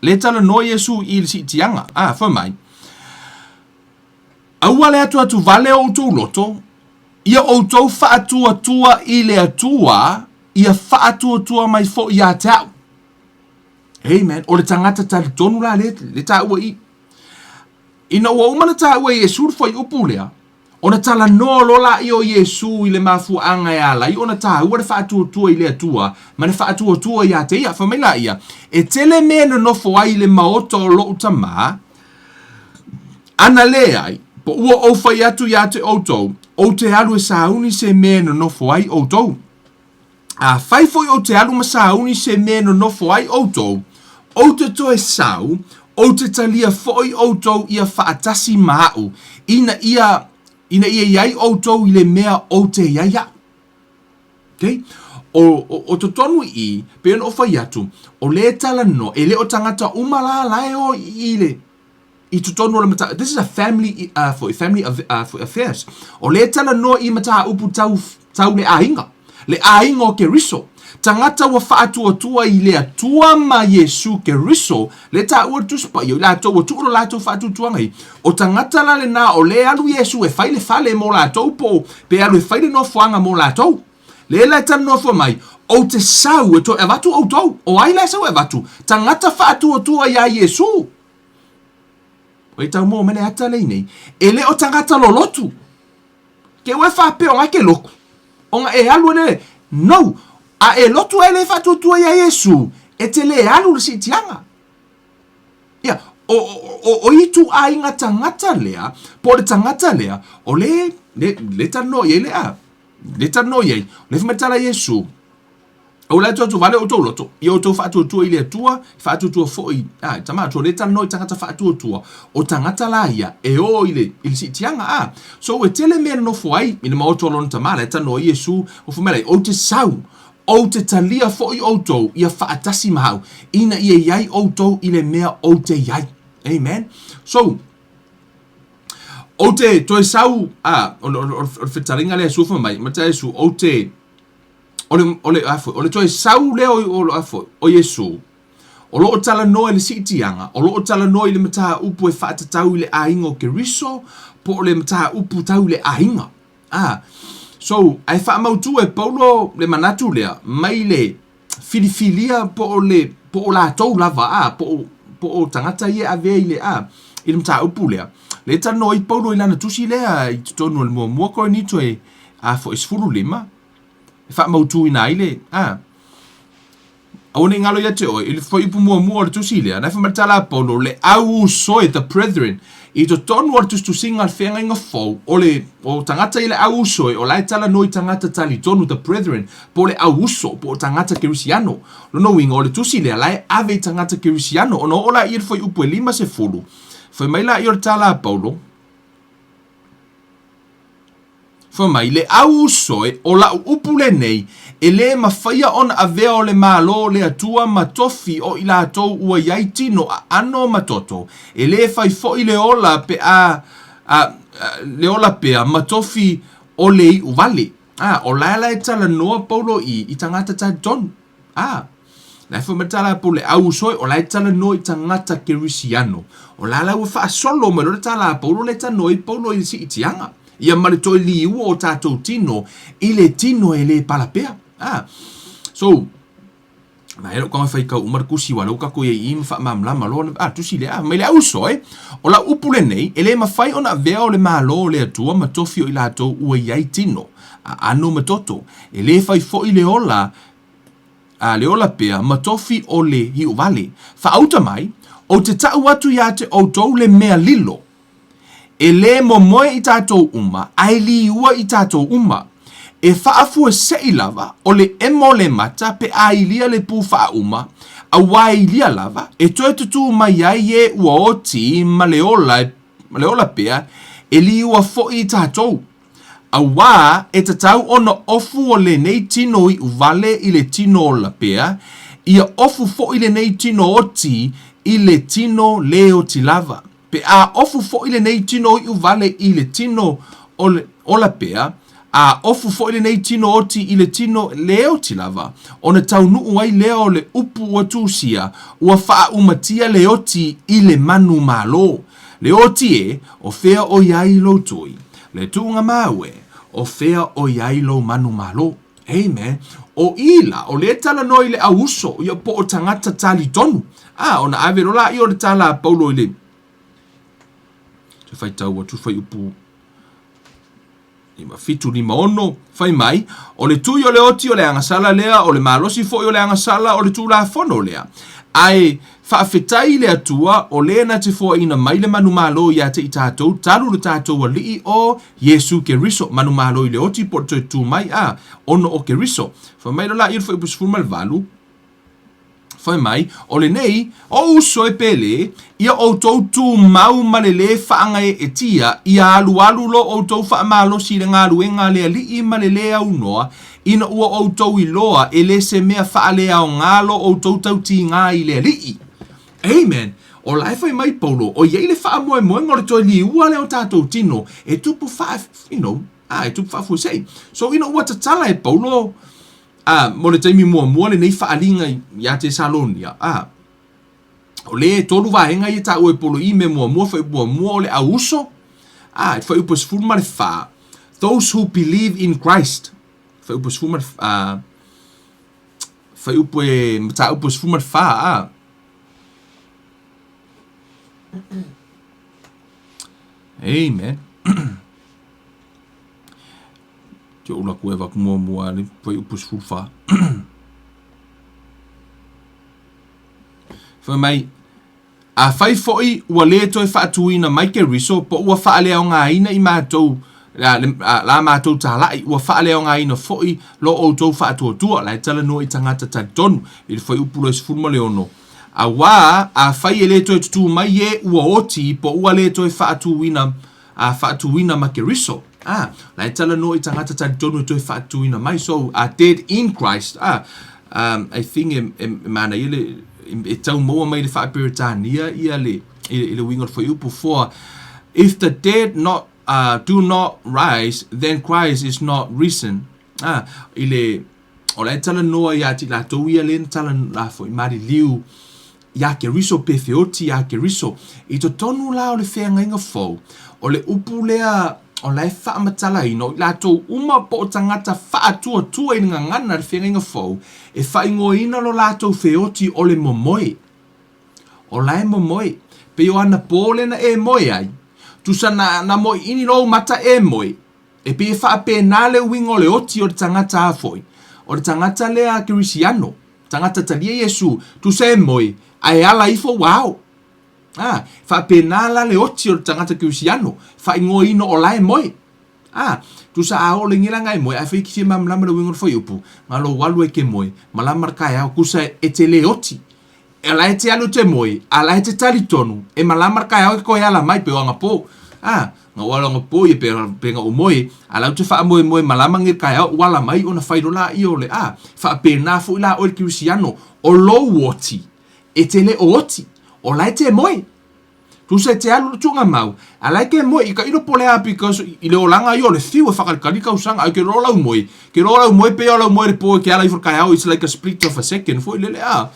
Lea e talanoa Iesu i le siitiaga. A, fai mai, Aua le atuatu vale o outou loto, ia outou faatuatua i le Atua, ia faatuatua mai foi ia te au. Amen. O le tagata talitonu la lea, le taua i. Ina ua uma ona taua e Iesu le fuaiupu lea, ona talanoa loa laia o Iesu i le mafuaaga e ala ai ona taua le faatuatua i le Atua ma le faatuatua ia te ia. Fai mai laia, E tele mea e nonofo ai i le maota o lou Tama, ana leai, po ua ou fai atu ia te outou, ou te alu e sauni se mea e nonofo ai outou. Afai foi ou te alu ma sauni se mea e nonofo ai outou, ou te toe sau, ou te talia foi outou ia faatasi ma a'u, ina ia, ina ia i ai outou i le mea ou te i ai a'u. Okay? O, o, o totonu i i, pei ona ou fai atu, o lea e talanoa, e le o tagata uma la la e o i i le, i totonu o le mata, this is a family, foi, family of, foi affairs. O lea e talanoa i mataupu tau, tau le aiga, le aiga o Keriso. Tagata ua faatuatua i le Atua ma Iesu Keriso, lea e taua le Tusi Paia, o i latou ua tuu lo latou faatuatuaga i. O tagata la lena o lea e alu Iesu e fai le fale mo latou po, pe alu e fai le nofoaga mo latou. Lea la e talanoa fua mai, ou te sau e toe avatu outou. O ai la e sau e avatu? Tagata faatuatua iā Iesu. Oi tau mo mele ata lei nei. E le o tagata lolotu. Ke ua e faapea ona e ke loku. Ona e alu e le. No. A e lotu e le faatuatua ia Iesu, e te le alu le siitiaga. Ia, o, o, o, o ituaiga tagata lea, po o le tagata lea, o le, le, le talanoa i ai le a, le talanoa i ai, o le fai mai le tala a Iesu. Aua la e tuatuvale outou loto, ia outou faatuatua i le Atua, faatuatua foi a, i tama Atua, lea e talanoa i tagata faatuatua, o tagata la ia e o i le, i le siitiaga, a. So e tele mea e nonofo ai i le maota o lona tama, la e talanoa ai Iesu, ua fai mai la, ou te sau, ou te talia foi outou ia faatasi ma au, ina ia i ai outou i le mea ou te i ai. Amen. So, ou te toe sau, a, o, o, o, o le fetalaiga lea Iesu fai mai, matai Iesu, ou te, o le, o le, a foi, o le toe sau lea o, o, a foi, o Iesu, o lo o talanoa i le siitiaga, o lo o talanoa i le mataupu e faatatau i le aiga o Keriso, po o le mataupu tau i le aiga. Ah, so, ae faamautu e Paulo le manatu lea, mai le filifilia po o le, po o latou lava, a, po o, po o tagata ia e avea i le, a, i le mataupu lea. Lea e talanoa ai Paulo i lana tusi lea i totonu o le muamua Korinito e, a foi, 15, e faamautuina ai le, a, aua ne i galo ia te oe, i le fuaiupu muamua o le tusi lea, na e fai mai le tala a Paulo, le au uso e, the brethren, i totonu o le tusitusiga a le feagaiga fou, o le, o tagata i le au uso e, o la e talanoa i tagata talitonu, the brethren, po o le au uso, po o tagata kerisiano. Lona uiga, o le tusi lea, la e ave i tagata kerisiano. Ona oo laia i le fuaiupu e 50, fai mai laia o le tala a Paulo, Fai mai, le au uso e, o la'u upu lenei, e lē mafaia ona avea o le Malo o le Atua ma tofi o i latou ua i ai tino aano ma toto, e lē fai fo'i le ola pe a, a, le ola pea ma tofi o le iʻu vale. A, o lae la e talanoa Paulo i, i tagata talitonu. A, la e fai mai tala po le au uso e, o la e talanoa i tagata kerisiano. O la la ua faasolo mai loa le tala a Paulo le talanoa ai Paulo i le siitiaga. Ia ma le toe liua o tatou tino i le tino e le pala pea. A, so, na e lou tago e faitau uma le tusi aua lea ua tatou i ai i i ma faamalamalama loa le, a, tusi lea, a, mai le au uso e, o lau upu lenei, e le mafai ona avea o le Malo o le Atua ma tofi o i latou ua i ai tino, aano ma toto, e le fai foi le ola a le ola pea ma tofi o le hiʻuvale. Faauta mai, ou te taʻu atu iā te ʻoutou le mea lilo, e lē momoe i tatou uma, a e liua i tatou uma. E faafuaseʻi lava o le emo le mata pe a ilia le pū faauma, auā e ilia lava, e toe tutū mai ai e ua oti ma le ola, ma le ola pea, e liua foʻi i tatou. Auā e tatau ona ofu o lenei tino iʻu vale i le tino ola pea, ia ofu foʻi lenei tino oti i le tino lē oti lava. Pe a ofu foʻi lenei tino iʻu vale i le tino ola pea, a ofu foʻi lenei tino oti i le tino lē oti lava, ona taunuu ai lea o le upu ua tusia, ua faaumatia le oti i le manumalo. Le oti e, o fea o i ai lou tui? Le tuuga mau e, o fea o i ai lou manumalo? Amen. O i la, o lea e talanoa i le au uso, ia po o tagata talitonu. A, ona ave loa laia o le tala a Paulo i le te faitau atu fuaiupu 5, 7, 5, 6, fai mai, o le tui o le oti o le agasala lea, o le malosi foi o le agasala o le Tulafono lea. Ae faafetai i le Atua o lē na te foaina mai le manumalo iā te i tatou talu lo tatou Alii o Iesu Keriso, manumalo i le oti po o le toe tu mai a ono o Keriso. Fai mai loa laia i le fuaiupu 18, Fai mai, o lenei, o uso e pele, ia outou tumau ma le lē faagaeetia, ia alualu lo outou faamalosi i le galuega a le Alii ma le lē aunoa, ina ua outou iloa e le se mea faaleaoga lo outou tautigā i le Alii. Amen! O la e fai mai Paulo, o i ai le faamoemoega o le toe liua lea o tatou tino e tupu faa, you know, a, e tupu faafuasei. So ina ua tatala e Paulo, A, mo le taimi muamua lenei faaaliga iā Tesalonia, a, o lē e tolu vaega ia taua e Paulo i mea muamua, fuaiupu muamua o le au uso, a, i fuaiupu e 14, those who believe in Christ, fuaiupu e 10 a, fuaiupu e mataupu e 14, a, Amen. Te ula ku e vaku muamua le fuaiupu 14. Fai mai, Afai foi ua lē toe faatuina mai Keriso po ua faaleaogaina i matou la matou talai, ua faaleaogaina foi lo outou faatuatua. La e talanoa i tagata talitonu i le fuaiupu 26, Auā, afai e le toe tutū mai e ua oti po ua le toe faatuina, a faatuina ma Keriso. A, la e talanoa i tagata talitonu e toe faatuina mai. So, are dead in Christ. A, um, I think e, e, e manaia le, e tau maua mai le faaperetania ia le, i, i le uiga o le fuaiupu. For if the dead not, uh, do not rise, then Christ is not risen. A, i le, o la e talanoa ia te i latou ia le na tala la foi maliliu iā Keriso pe feoti iā Keriso. I totonu la o le feagaiga fou, o le upu lea o la e faamatalaina o i latou uma po o tagata faatuatua i le gagana le feagaiga fou, e faaigoaina lo latou feoti o le momoe. O la e momoe. Pei o anapo lea na e moe ai. Tusa na, na moiini lou mata e moe. E pei e faapena le uiga o le oti o le tagata a foi, o le tagata lea Kerisiano, tagata talia Iesu, tusa e moe, ae ala ifo ua ao. A, faapena la le oti o le tagata Kerisiano, faaigoaina o la e moe. A, tusa a oo le gila e moe, ae fai ki fia malamalama le uiga o le fuaiupu, na lou alu e ke moe, malama le taeao, tusa e te le oti. E la e te alu te moe, a la e te talitonu, e malama le taeao e toe ala mai pe o anapo. A, na ou alu anapo ia pe, pe na ou moe, a la ou te faamoemoe malama nei le taeao ua ala mai ona fai loa laia o le a. Faapena foi la oe le Kerisiano, o lou oti, e te le o oti, o la e te moe. Tusa e te alu le tuugamau, a la e te moe i tailo po o le a because i le olaga ia o le fiu e whakalikali tausaga, ae ke loa lau moe, ke loa lau moe pei o lau moe le po e ke ala ifo le taeao, it's like a split of a second foi lele a.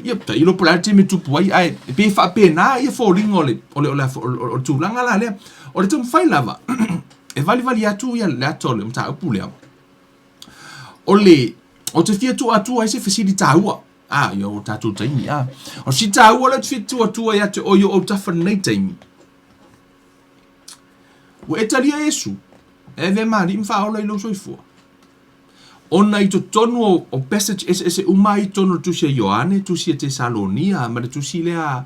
Ia, tailo po o le a le taimi e tupu ai, ae e pei e faapena ia foliga o le, o le, o le, o le tulaga la lea. O le taumafai lava, e valivali atu ia le ata o le mataupu lea, o le, o te fia tuu atu ai se fesili taua, a, ia o tatou taimi, a. O si taua lea ou te fia tuu atu ai ia te oe i o autafa i lenei taimi. Ua e talia Iesu, e avea ma alii ma faaola i lou soifua. Ona i totonu o, o passage eseese uma ai i totonu o le tusi a Ioane, tusi a Tesalonia, ma le tusi lea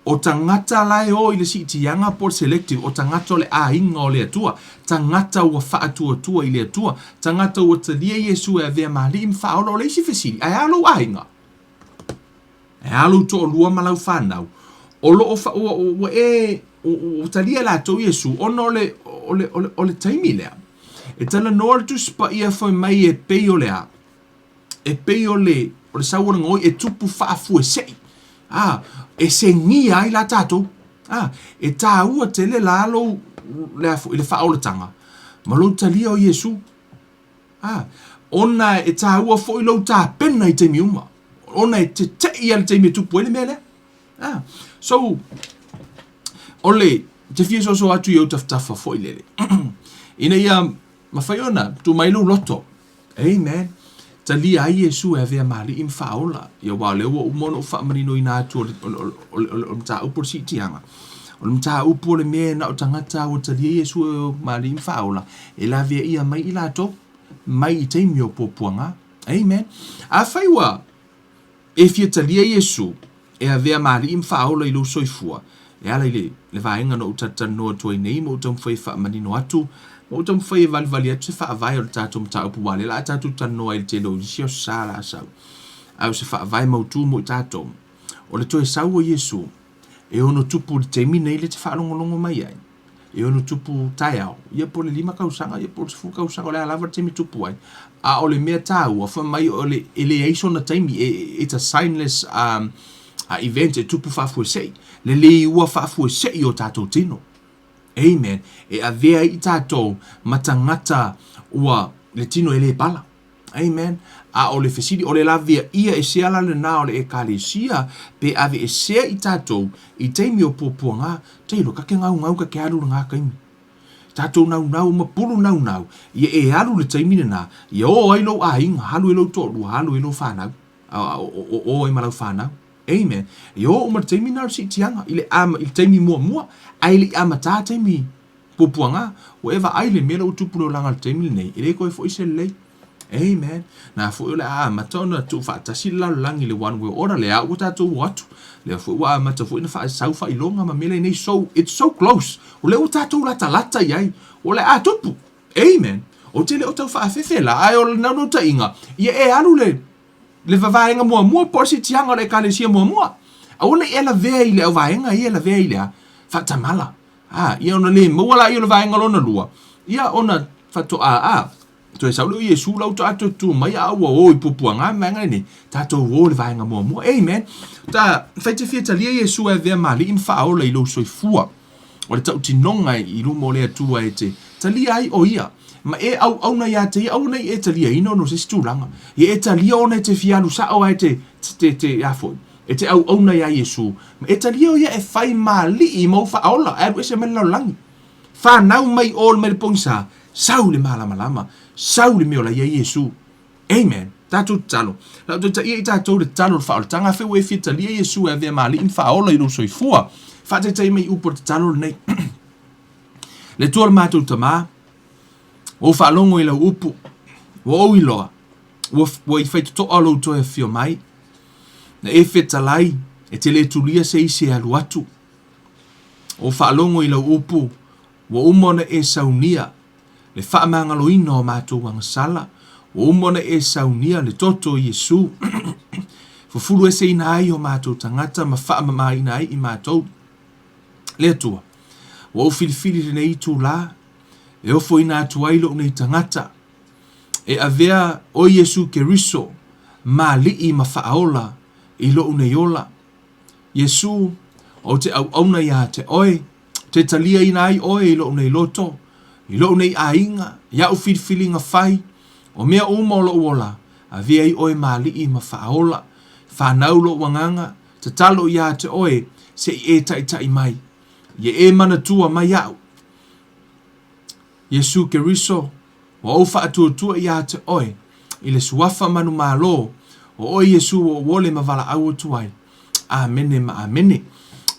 o tagata la e o i le siitiaga po o le selective, o tagata o le aiga o le Atua, tagata ua faatuatua i le Atua, tagata ua talia Iesu e avea ma alii ma faaola. O le isi fesili, ae a lou aiga? Ae a lou toalua ma lau fanau? O lo o fa, ua, ua e, ua talia e latou Iesu ona o le, o le, o le, o le taimi lea. E talanoa le Tusi Paia fai mai e pei o le a? E pei o le, o le sau o le gaoi e tupu faafuesei. A, e segia ai la tatou. A, e tāua tele la lou, le a foi, le faaolataga ma lou talia o Iesu. A, ona e tāua foi lou tapena i taimi uma. Ona e tetei a le taimi e tupu ai le mea lea. A, so, o le, te fia soso atu i ou tafatafa foi lele. Ina ia mafai ona tuu mai lou loto. Amen. Talia ai Iesu e avea ma alii ma faaola. Ia aua o lea ua uma ona ou faamaninoina atu o le, o le, o le, o le, o le mataupu o le siitiaga. O le mataupu o le mea na o tagata ua talia Iesu e ma alii ma faaola, e laveaia mai i latou, mai i taimi o puapuaga. Amen. Afai ua E fia talia Iesu e avea ma alii ma faaola i lou soifua, e ala i le, le vaega na ou talatalanoa atu ai nei ma ou taumafai e faamanino atu, ma ou taumafai e valivali atu se faavae o le tatou mataupu aua o lea la a tatou talanoa ai i le tele o isi aso sa la a sau. A o se faavae mautu mo i tatou, o le toe sau o Iesu e ono tupu i le taimi nei lea e te faalogologo mai ai. E ono tupu taeao, ia po o le 5 tausaga, ia po o le 10 tausaga, o le a lava le taimi e tupu ai. A o le mea taua, fai mai o le, e leai sona taimi, e, it's a signless um, a event e tupu faafuesei. Le liua faafuesei o tatou tino. Amen. E avea ai i tatou ma tagata ua le tino e le pala. Amen. A o le fesili, o le laveaia e sea la lena o le Ekalesia, pe aveesea i tatou i taimi o puapuaga, tailo, ka ke gaugau ka ke alu lena taimi. Tatou naunau ma pulu naunau, ia e alu le taimi lena, ia o ai lou aiga, alu ai lou toalua, alu ai lou fanau, o, o ai ma lau fanau. Amen. Ia oo uma le taimi lena o le siitiaga, i le, i le taimi muamua, ae le i amata taimi puapuaga, ua e vaai i le mea lea ua tupu i le olaga i le taimi lenei, e le toe foi se lelei. Amen. Na foi o le a amata ona tuufaatasi le lalolagi i le one world order, lea ua tatou o atu. Lea foi ua amata foi ona faasau faailoga ma mea lenei. So, it's so close. O lea ua tatou latalata i ai. O le a tupu. Amen. Ou te le o tau faafefe la, ae o le naunautaiga, ia e alu le, le vavaega muamua po o le siitiaga o le ekalesia muamua. Aua ne i e lavea i le auvaega ia e lavea i le a? Faatamala. A, ia ona le maua laia o le vaega lona lua, ia ona faatoa, a, toe sau lea o Iesu la ua toa toe tu mai a ua o i puapuaga le vaega lenei, tatou o i le vaega muamua. Amen. Ta, fai te fia talia Iesu e avea ma alii ma faaola i lou soifua. O le tautinoga i luma o le Atua e te talia ai o ia, ma e auauna ia te ia, aua nei e taliaina ona o se isi tulaga. Ia e talia ona e te fia alu sao a e te, te, te, a foi, e te auauna iā Iesu, ma e talia o ia e fai ma alii ma ou faaola, ae alu ese mai le lalolagi. Fanau mai o mai le pogisa, sau le malamalama, sau le mea o la ia Iesu. Amen. Tatou tatalo. La ou toe taia i tatou le tatalo o le faaolataga, afai ua e fia talia Iesu e avea ma alii ma faaola i lou soifua. Faataitai mai upu o le tatalo lenei. Le Atua o le matou Tamā, ua ou faalogo i lau upu, ua ou iloa, ua, ua i faitotoa lou toe afio mai. Na e fetalai, e te le tulia se isi e alu atu. Ua ou faalogo i lau upu, ua uma ona e saunia le faamagaloina o matou agasala, ua uma ona e saunia le toto o Iesu, fufulueseina ai o matou tagata ma faamamaina ai i matou. Le Atua, ua ou filifili lenei itulā, e ofoina atu ai lou nei tagata, e avea oe Iesu Keriso ma Alii ma Faaola i lou nei ola. Iesu, ou te auauna iā te oe, te taliaina ai oe i lou nei loto, i lou nei aiga, i a'u filifiliga fai, o mea uma o lou ola, avea ai oe ma Alii ma Faaola. Fanau lou agaga, tatalo iā te oe, se i e taitai mai, ia e manatua mai a'u. Iesu Keriso, ua ou faatuatua iā te oe, i le suafa manumalo, o oe Iesu ua ou ole ma valaau atu ai. Amene ma amene.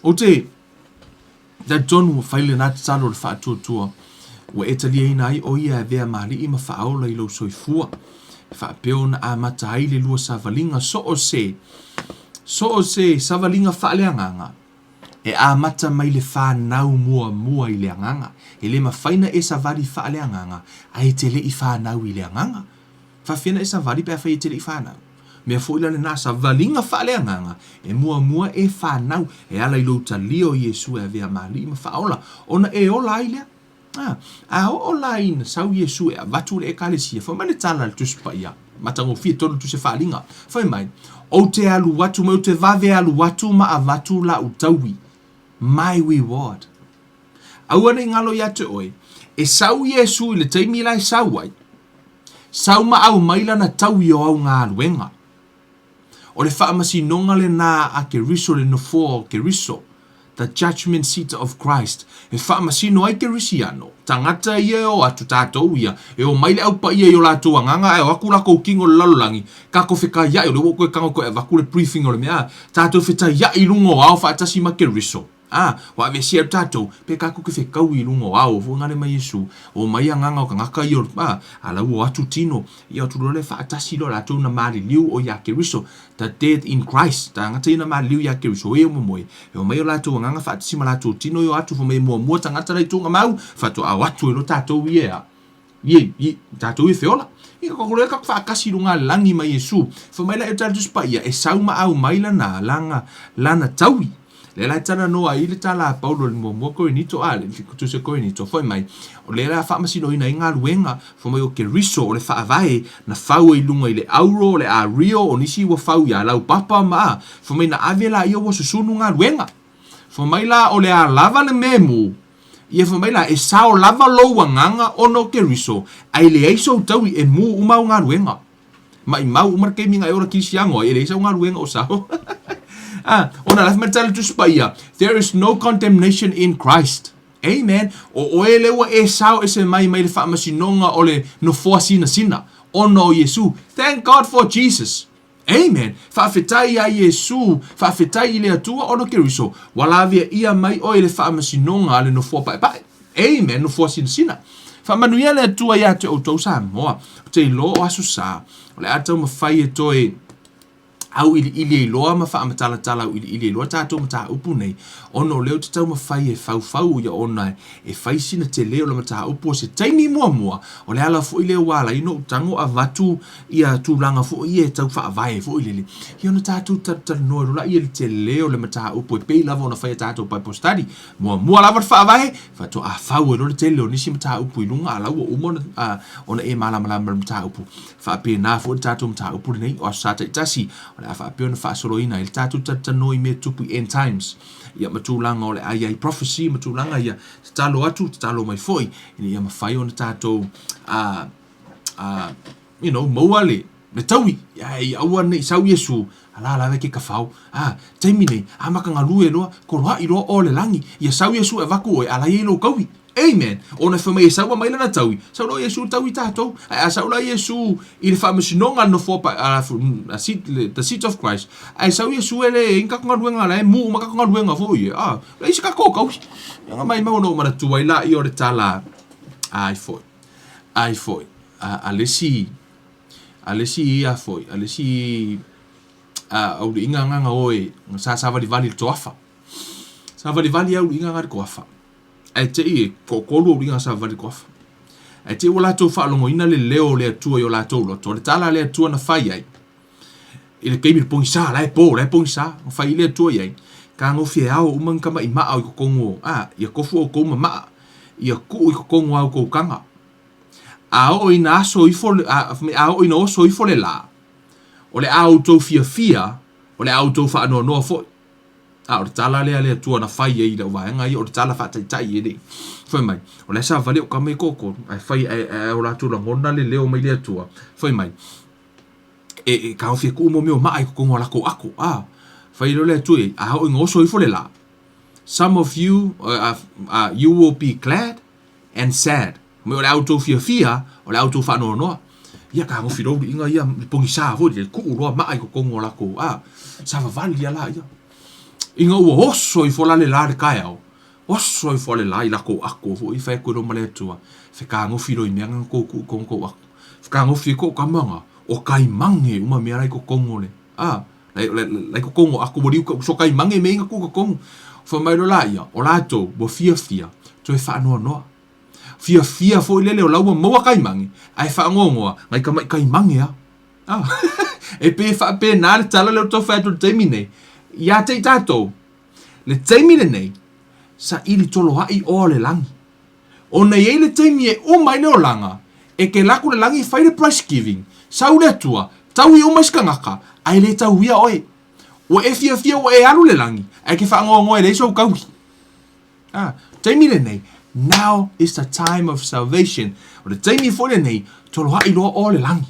Ou te talitonu ua fai lena tatalo o le faatuatua, ua e taliaina ai o ia e avea ma alii ma faaola i lou soifua, e faapea ona amata ai le lua savaliga so o se, so o se savaliga faaleagaga. E amata mai le fanau muamua i le agaga. E le mafai na e savali faaleagaga ae e te le i fanau i le agaga. Faafefea na e savali pe afai e te le i fanau? Mea foi la lena savaliga faaleagaga e muamua e fanau e ala i lou talia o Iesu e avea ma Alii ma Faaola ona e ola ai lea. A, a oo la ina sau Iesu e avatu le Ekalesia, fai mai le tala a le Tusi Paia, matagofie tonu le Tusi Faaaliga, fai mai, Ou te alu atu mai, ou te vave alu atu ma avatu la'u taui, my reward. Aua ne i galo ia te oe, e sau Iesu i le taimi la e sau ai, sau ma aumai lana taui o au galuega. O le faamasinoga lena a Keriso, le nofoa o Keriso, the judgment seat of Christ, e faamasino ai Kerisiano, tagata ia e o atu, tatou ia, e omai le Au Paia i o latou agaga ae o atu lakou kino i le lalolagi, tatou fetaiai, o lea ua ou toe tago toe avatu le briefing o le mea, tatou fetaiai i luga o ao faatasi ma Keriso. A, ua aveesea atu tatou, pe tatou te fetaui i luga o ao foi nale ma Iesu, omai agaga o tagata ia, a, a la ua o atu tino, ia o atu loa lea faatasi loa latou na maliliu o ia Keriso, the dead in Christ, tagata ia na maliliu ia Keriso, e o momoe, e omai o latou agaga faatasi ma latou tino ia o atu, fai mai e muamua tagata la i tuugamau, faatoa o atu ai loa tatou ia e a. Ie, ie, tatou ia feola. Ia ka kore ka whaakasi runga langi ma Iesu. Fa mai la e tala tusi paia, e sau ma au mai lana, langa, lana taui. Le la e tala noa i le tala a Paulo le muamua Korinito, a, le tusi a Korinito, fai mai, o le la faamasinoina ai galuega, fai mai o Keriso, o le faavae, na fau ai lunga i le auro, o le ario, o nisi ua fau ia laupapa ma a, fai mai na ave la ia ua susunu galuega. Fai mai la o le a lava le memu, Ia fai mai la, e sao lava lou agaga ona o Keriso, ae leai sou taui e mū uma au galuega. Maʻimau uma le taimi na e ola Kerisiano ai, e leai sau galuega o sao. Ah, ona la fai mai le tala le Tusi Paia, There is no condemnation in Christ. Amen. O oe lea ua e sao ese mai mai le faamasinoga o le nofoa sinasina, ona o Iesu. Thank God for Jesus. Amen! Faafetai iā Iesu, faafetai i le Atua ona Keriso, ua lavea ʻia mai ʻoe i le faamasinoga a le nofoa paepae. Amen! Nofoa sinasina. Faamanuia le Atua ia te outou Samoa. Ou te iloa o Aso Sa, o le a taumafai e toe auiliili ai loa ma faamatalatala auiliili ai loa tatou mataupu nei, ona o lea ou te taumafai e faufau ia ona e fai sina tele o le mataupu o se taimi muamua, o le ala foi lea ua ala ai ona ou tago avatu ia tulaga foi ia e tau faavae foi lele, ia ona tatou talatalanoa loa lea i le tele o le mataupu e pei lava ona fai a tatou Bible study. Muamua lava le faavae, faatoa fau ai loa le tele o nisi mataupu i luga, a la ua uma ona, ona e malamalama i le mataupu. Faapena foi le tatou mataupu lenei, o Aso Sa taitasi, o le a faapea ona faasoloina ai le tatou talatalanoa i mea tupu i end times, ia ma tulaga o le a i ai prophecy ma tulaga ia, tatalo atu, tatalo mai foi, ina ia mafai ona tatou, you know, maua le, le taui, ia aua ne i sau Iesu, ala lava e ke kafao. A, taimi nei, amata galue loa, koloai loa oa le lagi, ia sau Iesu e avatu oe, a la e i ai lou taui. Amen! Ona fai mai e sau mai lana taui, sau loa Iesu taui tatou. Ae a sau la Iesu i le faamasinoga a le nofoa pa, a, seat, the seat of Christ, ae sau Iesu e le i ai ni tatou galuega, la e mu uma tatou galuega foi e, a, leai se tatou taui. Ia maimau ona ou manatua ai laia o le tala ai foi, ai foi, a, a le isi, a le isi ia foi, a le isi a, auliiga agaga oe, sa savalivali i le toafa. Savalivali auliiga aga i le toafa. Ae te i e toatolu auliiga savavali toafa. Ae te i ua latou faalogoina le leo o le Atua i o latou loto, o le tala a le Atua na fai ai, i le taimi le pogisa, la e po, la e pogisa, na fai ai le Atua i ai, Tagofia e ao uma ni tamaʻi maʻa o i totonu o, a, ia tofu ʻoukou ma maʻa, ia tuu i totonu o a outou taga. A oo ina aso ifo, a, a oo ina oso ifo le lā, o le a outou fiafia, o le a outou faanoanoa foi. A o le tala lea a le Atua na fai ai i lau vaega ia, o le tala faataitai e le i fai mai, o la e savali au tama ia e toatolu, ae fai, ae, ae o latou lagona le leo mai le Atua, fai mai, e, e taofi e tuu mo mea o maa i totonu o latou ato, a, fai loa le Atua i ai, a oo ina oso ifo le la, some of you, uh, uh, you will be glad and sad. Mai o le a outou fiafia, o le a outou faanoanoa. Ia tagofi loa uliiga ia i pogisa foi le tuu loa maa i totonu o latou a savavali a laia. Ina ua oso ifo la le la le taeao, oso ifo le la i latou ato foi fai atu ai loa ma le Atua, fetagofi loa i mea na tou tuu i totonu o tou ato. Fetagofi ai kou tama na, o taimane uma mea la i totonu o le a la i totonu o ato ua liu so taimane mea ia na tuu i totonu. Fai mai loa laia, o latou ua fiafia toe faanoanoa. Fiafia foi lele o la ua maua taimane, ae faanoanoa, nai tamaʻi taimane a. Ah, e pei e faapena le tala lea ou te tau fai atu i le taimi nei. Ia te i tatou, le taimi lenei, saili toloaʻi oa o le lagi. Ona e i ai le taimi e uma ai le olaga, e ke alu atu le lagi e fai le price giving, sau le Atua, taui uma isi kanaka, ae le tauia oe. Ua e fiafia ua e alu le lagi, ae ke faanoanoa e leai sou taui. Ah, taimi lenei, now is the time of salvation. O le taimi foi lenei, toloaʻi loa oa le lagi.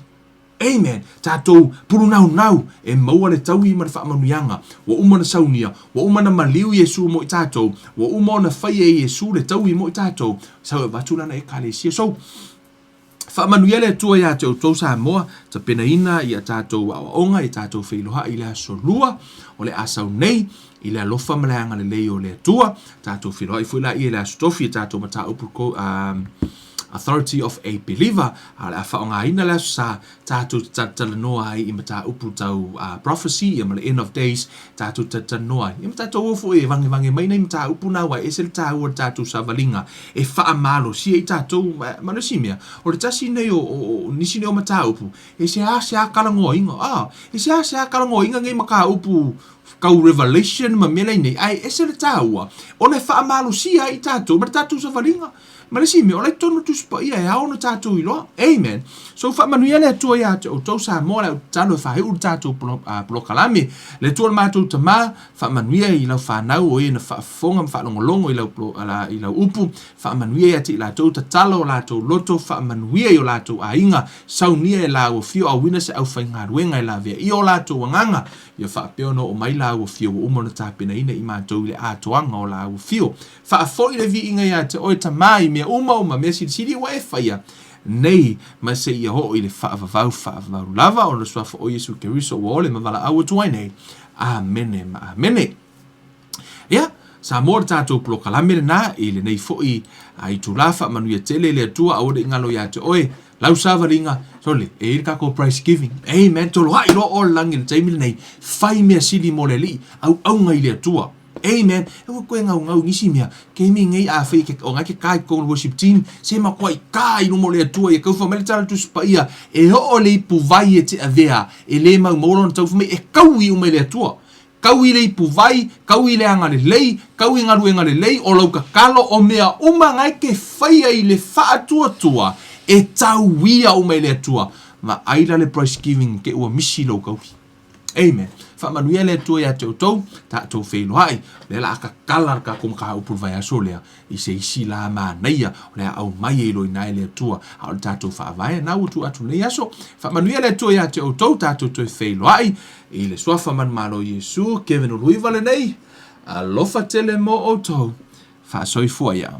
Amen. Tatou pulunaunau e maua le taui ma le faamanuiaga. Ua uma ona saunia, ua uma ona maliu Iesu mo i tatou, ua uma ona fai e Iesu le taui mo i tatou, sau e avatu lana Ekalesia. So, Faamanuia le Atua ia te outou Samoa, tapenaina i a tatou aoaoga, i a tatou feiloai i le aso Lua o le a sau nei, i le alofa ma le agalelei o le Atua. Tatou feiloai foi laia i le aso Tofi i a tatou mataupu Authority of a Believer, a o le a faaaogaina le aso Sa tatou te talatalanoa ai i mataupu tau prophecy ia ma le end of days, tatou te talatalanoa ai. Ia ma tatou o foi e vagevage mai nai mataupu na aua e ese le taua o le tatou savaliga e faamalosia ai tatou. Ma le isi mea, o le tasi nei o, o, o nisi nei o mataupu, e seasea talanoaina, a, e seasea talanoaina nei mataupu tau revelation ma mea lai nei, ae ese le taua ona e faamalosia ai tatou ma le tatou savaliga. Ma le isi mea, o la e i totonu o le Tusi Paia e ao ona tatou iloa. Amen. So faamanuia le Atua ia te outou Samoa, le au tatalo e faaiu le tatou polokalame. Le Atua o le matou Tama, faamanuia i lau fanau o e na faafofoga ma faalogologo i lau, i lau upu, faamanuia ia te i latou, tatala o latou loto, faamanuia i o latou aiga, saunia e laua fio auina se aufaigaluega e lavea i o latou agaga, ia faapea ona oo mai laua fio ua uma ona tapenaina i matou i le atoaga o laua fio. Faafoi le viiga ia te oe Tama i mea uma uma mea silisili ua e faia nei ma seia oo i le faavavau faavavau lava ona suafa o Iesu Keriso ua ole ma valaau atu ai nei. Amene ma amene. Ia, Samoa le tatou polokalame lena i lenei foi itula. Faamanuia tele le Atua, aua ne i galo ia te oe lau savaliga. Sole, e i ai le tatou price giving. Amen. Toloai loa oe le lagi i le taimi lenei, fai mea sili mo le Alii, auauna i le Atua. Amen. E ua toe gaugau i nisi mea. Taimi nei a fai ke o ngai ke kai totonu worship team, se matua i ka i luma o le Atua ia tau fai mai le tala Tusi Paia, e oo le ipuvai e te avea, e le maumau lona tau fai mai, e taui uma i le Atua. Tau i le ipuvai, tau i le agalelei, tau i galuega lelei, o lau tatalo, o mea uma na e te faia i le faatuatua, e tauia uma e le Atua. Vaai la le price giving te ua misi lou taui. Amen. Faamanuia le Atua ia te outou, tatou feiloai. O lea la a tatala le tatou mataupu i le vaiaso lea, i se isi la manaia o le a aumai e iloina ai le Atua, a o le tatou faavae na ua tuu atu lenei aso. Faamanuia le Atua ia te outou, tatou toe feiloai i le Suafa manumalo o Iesu, Kevin Uluiva lenei. Alofa tele mo outou. Faasoifua ia.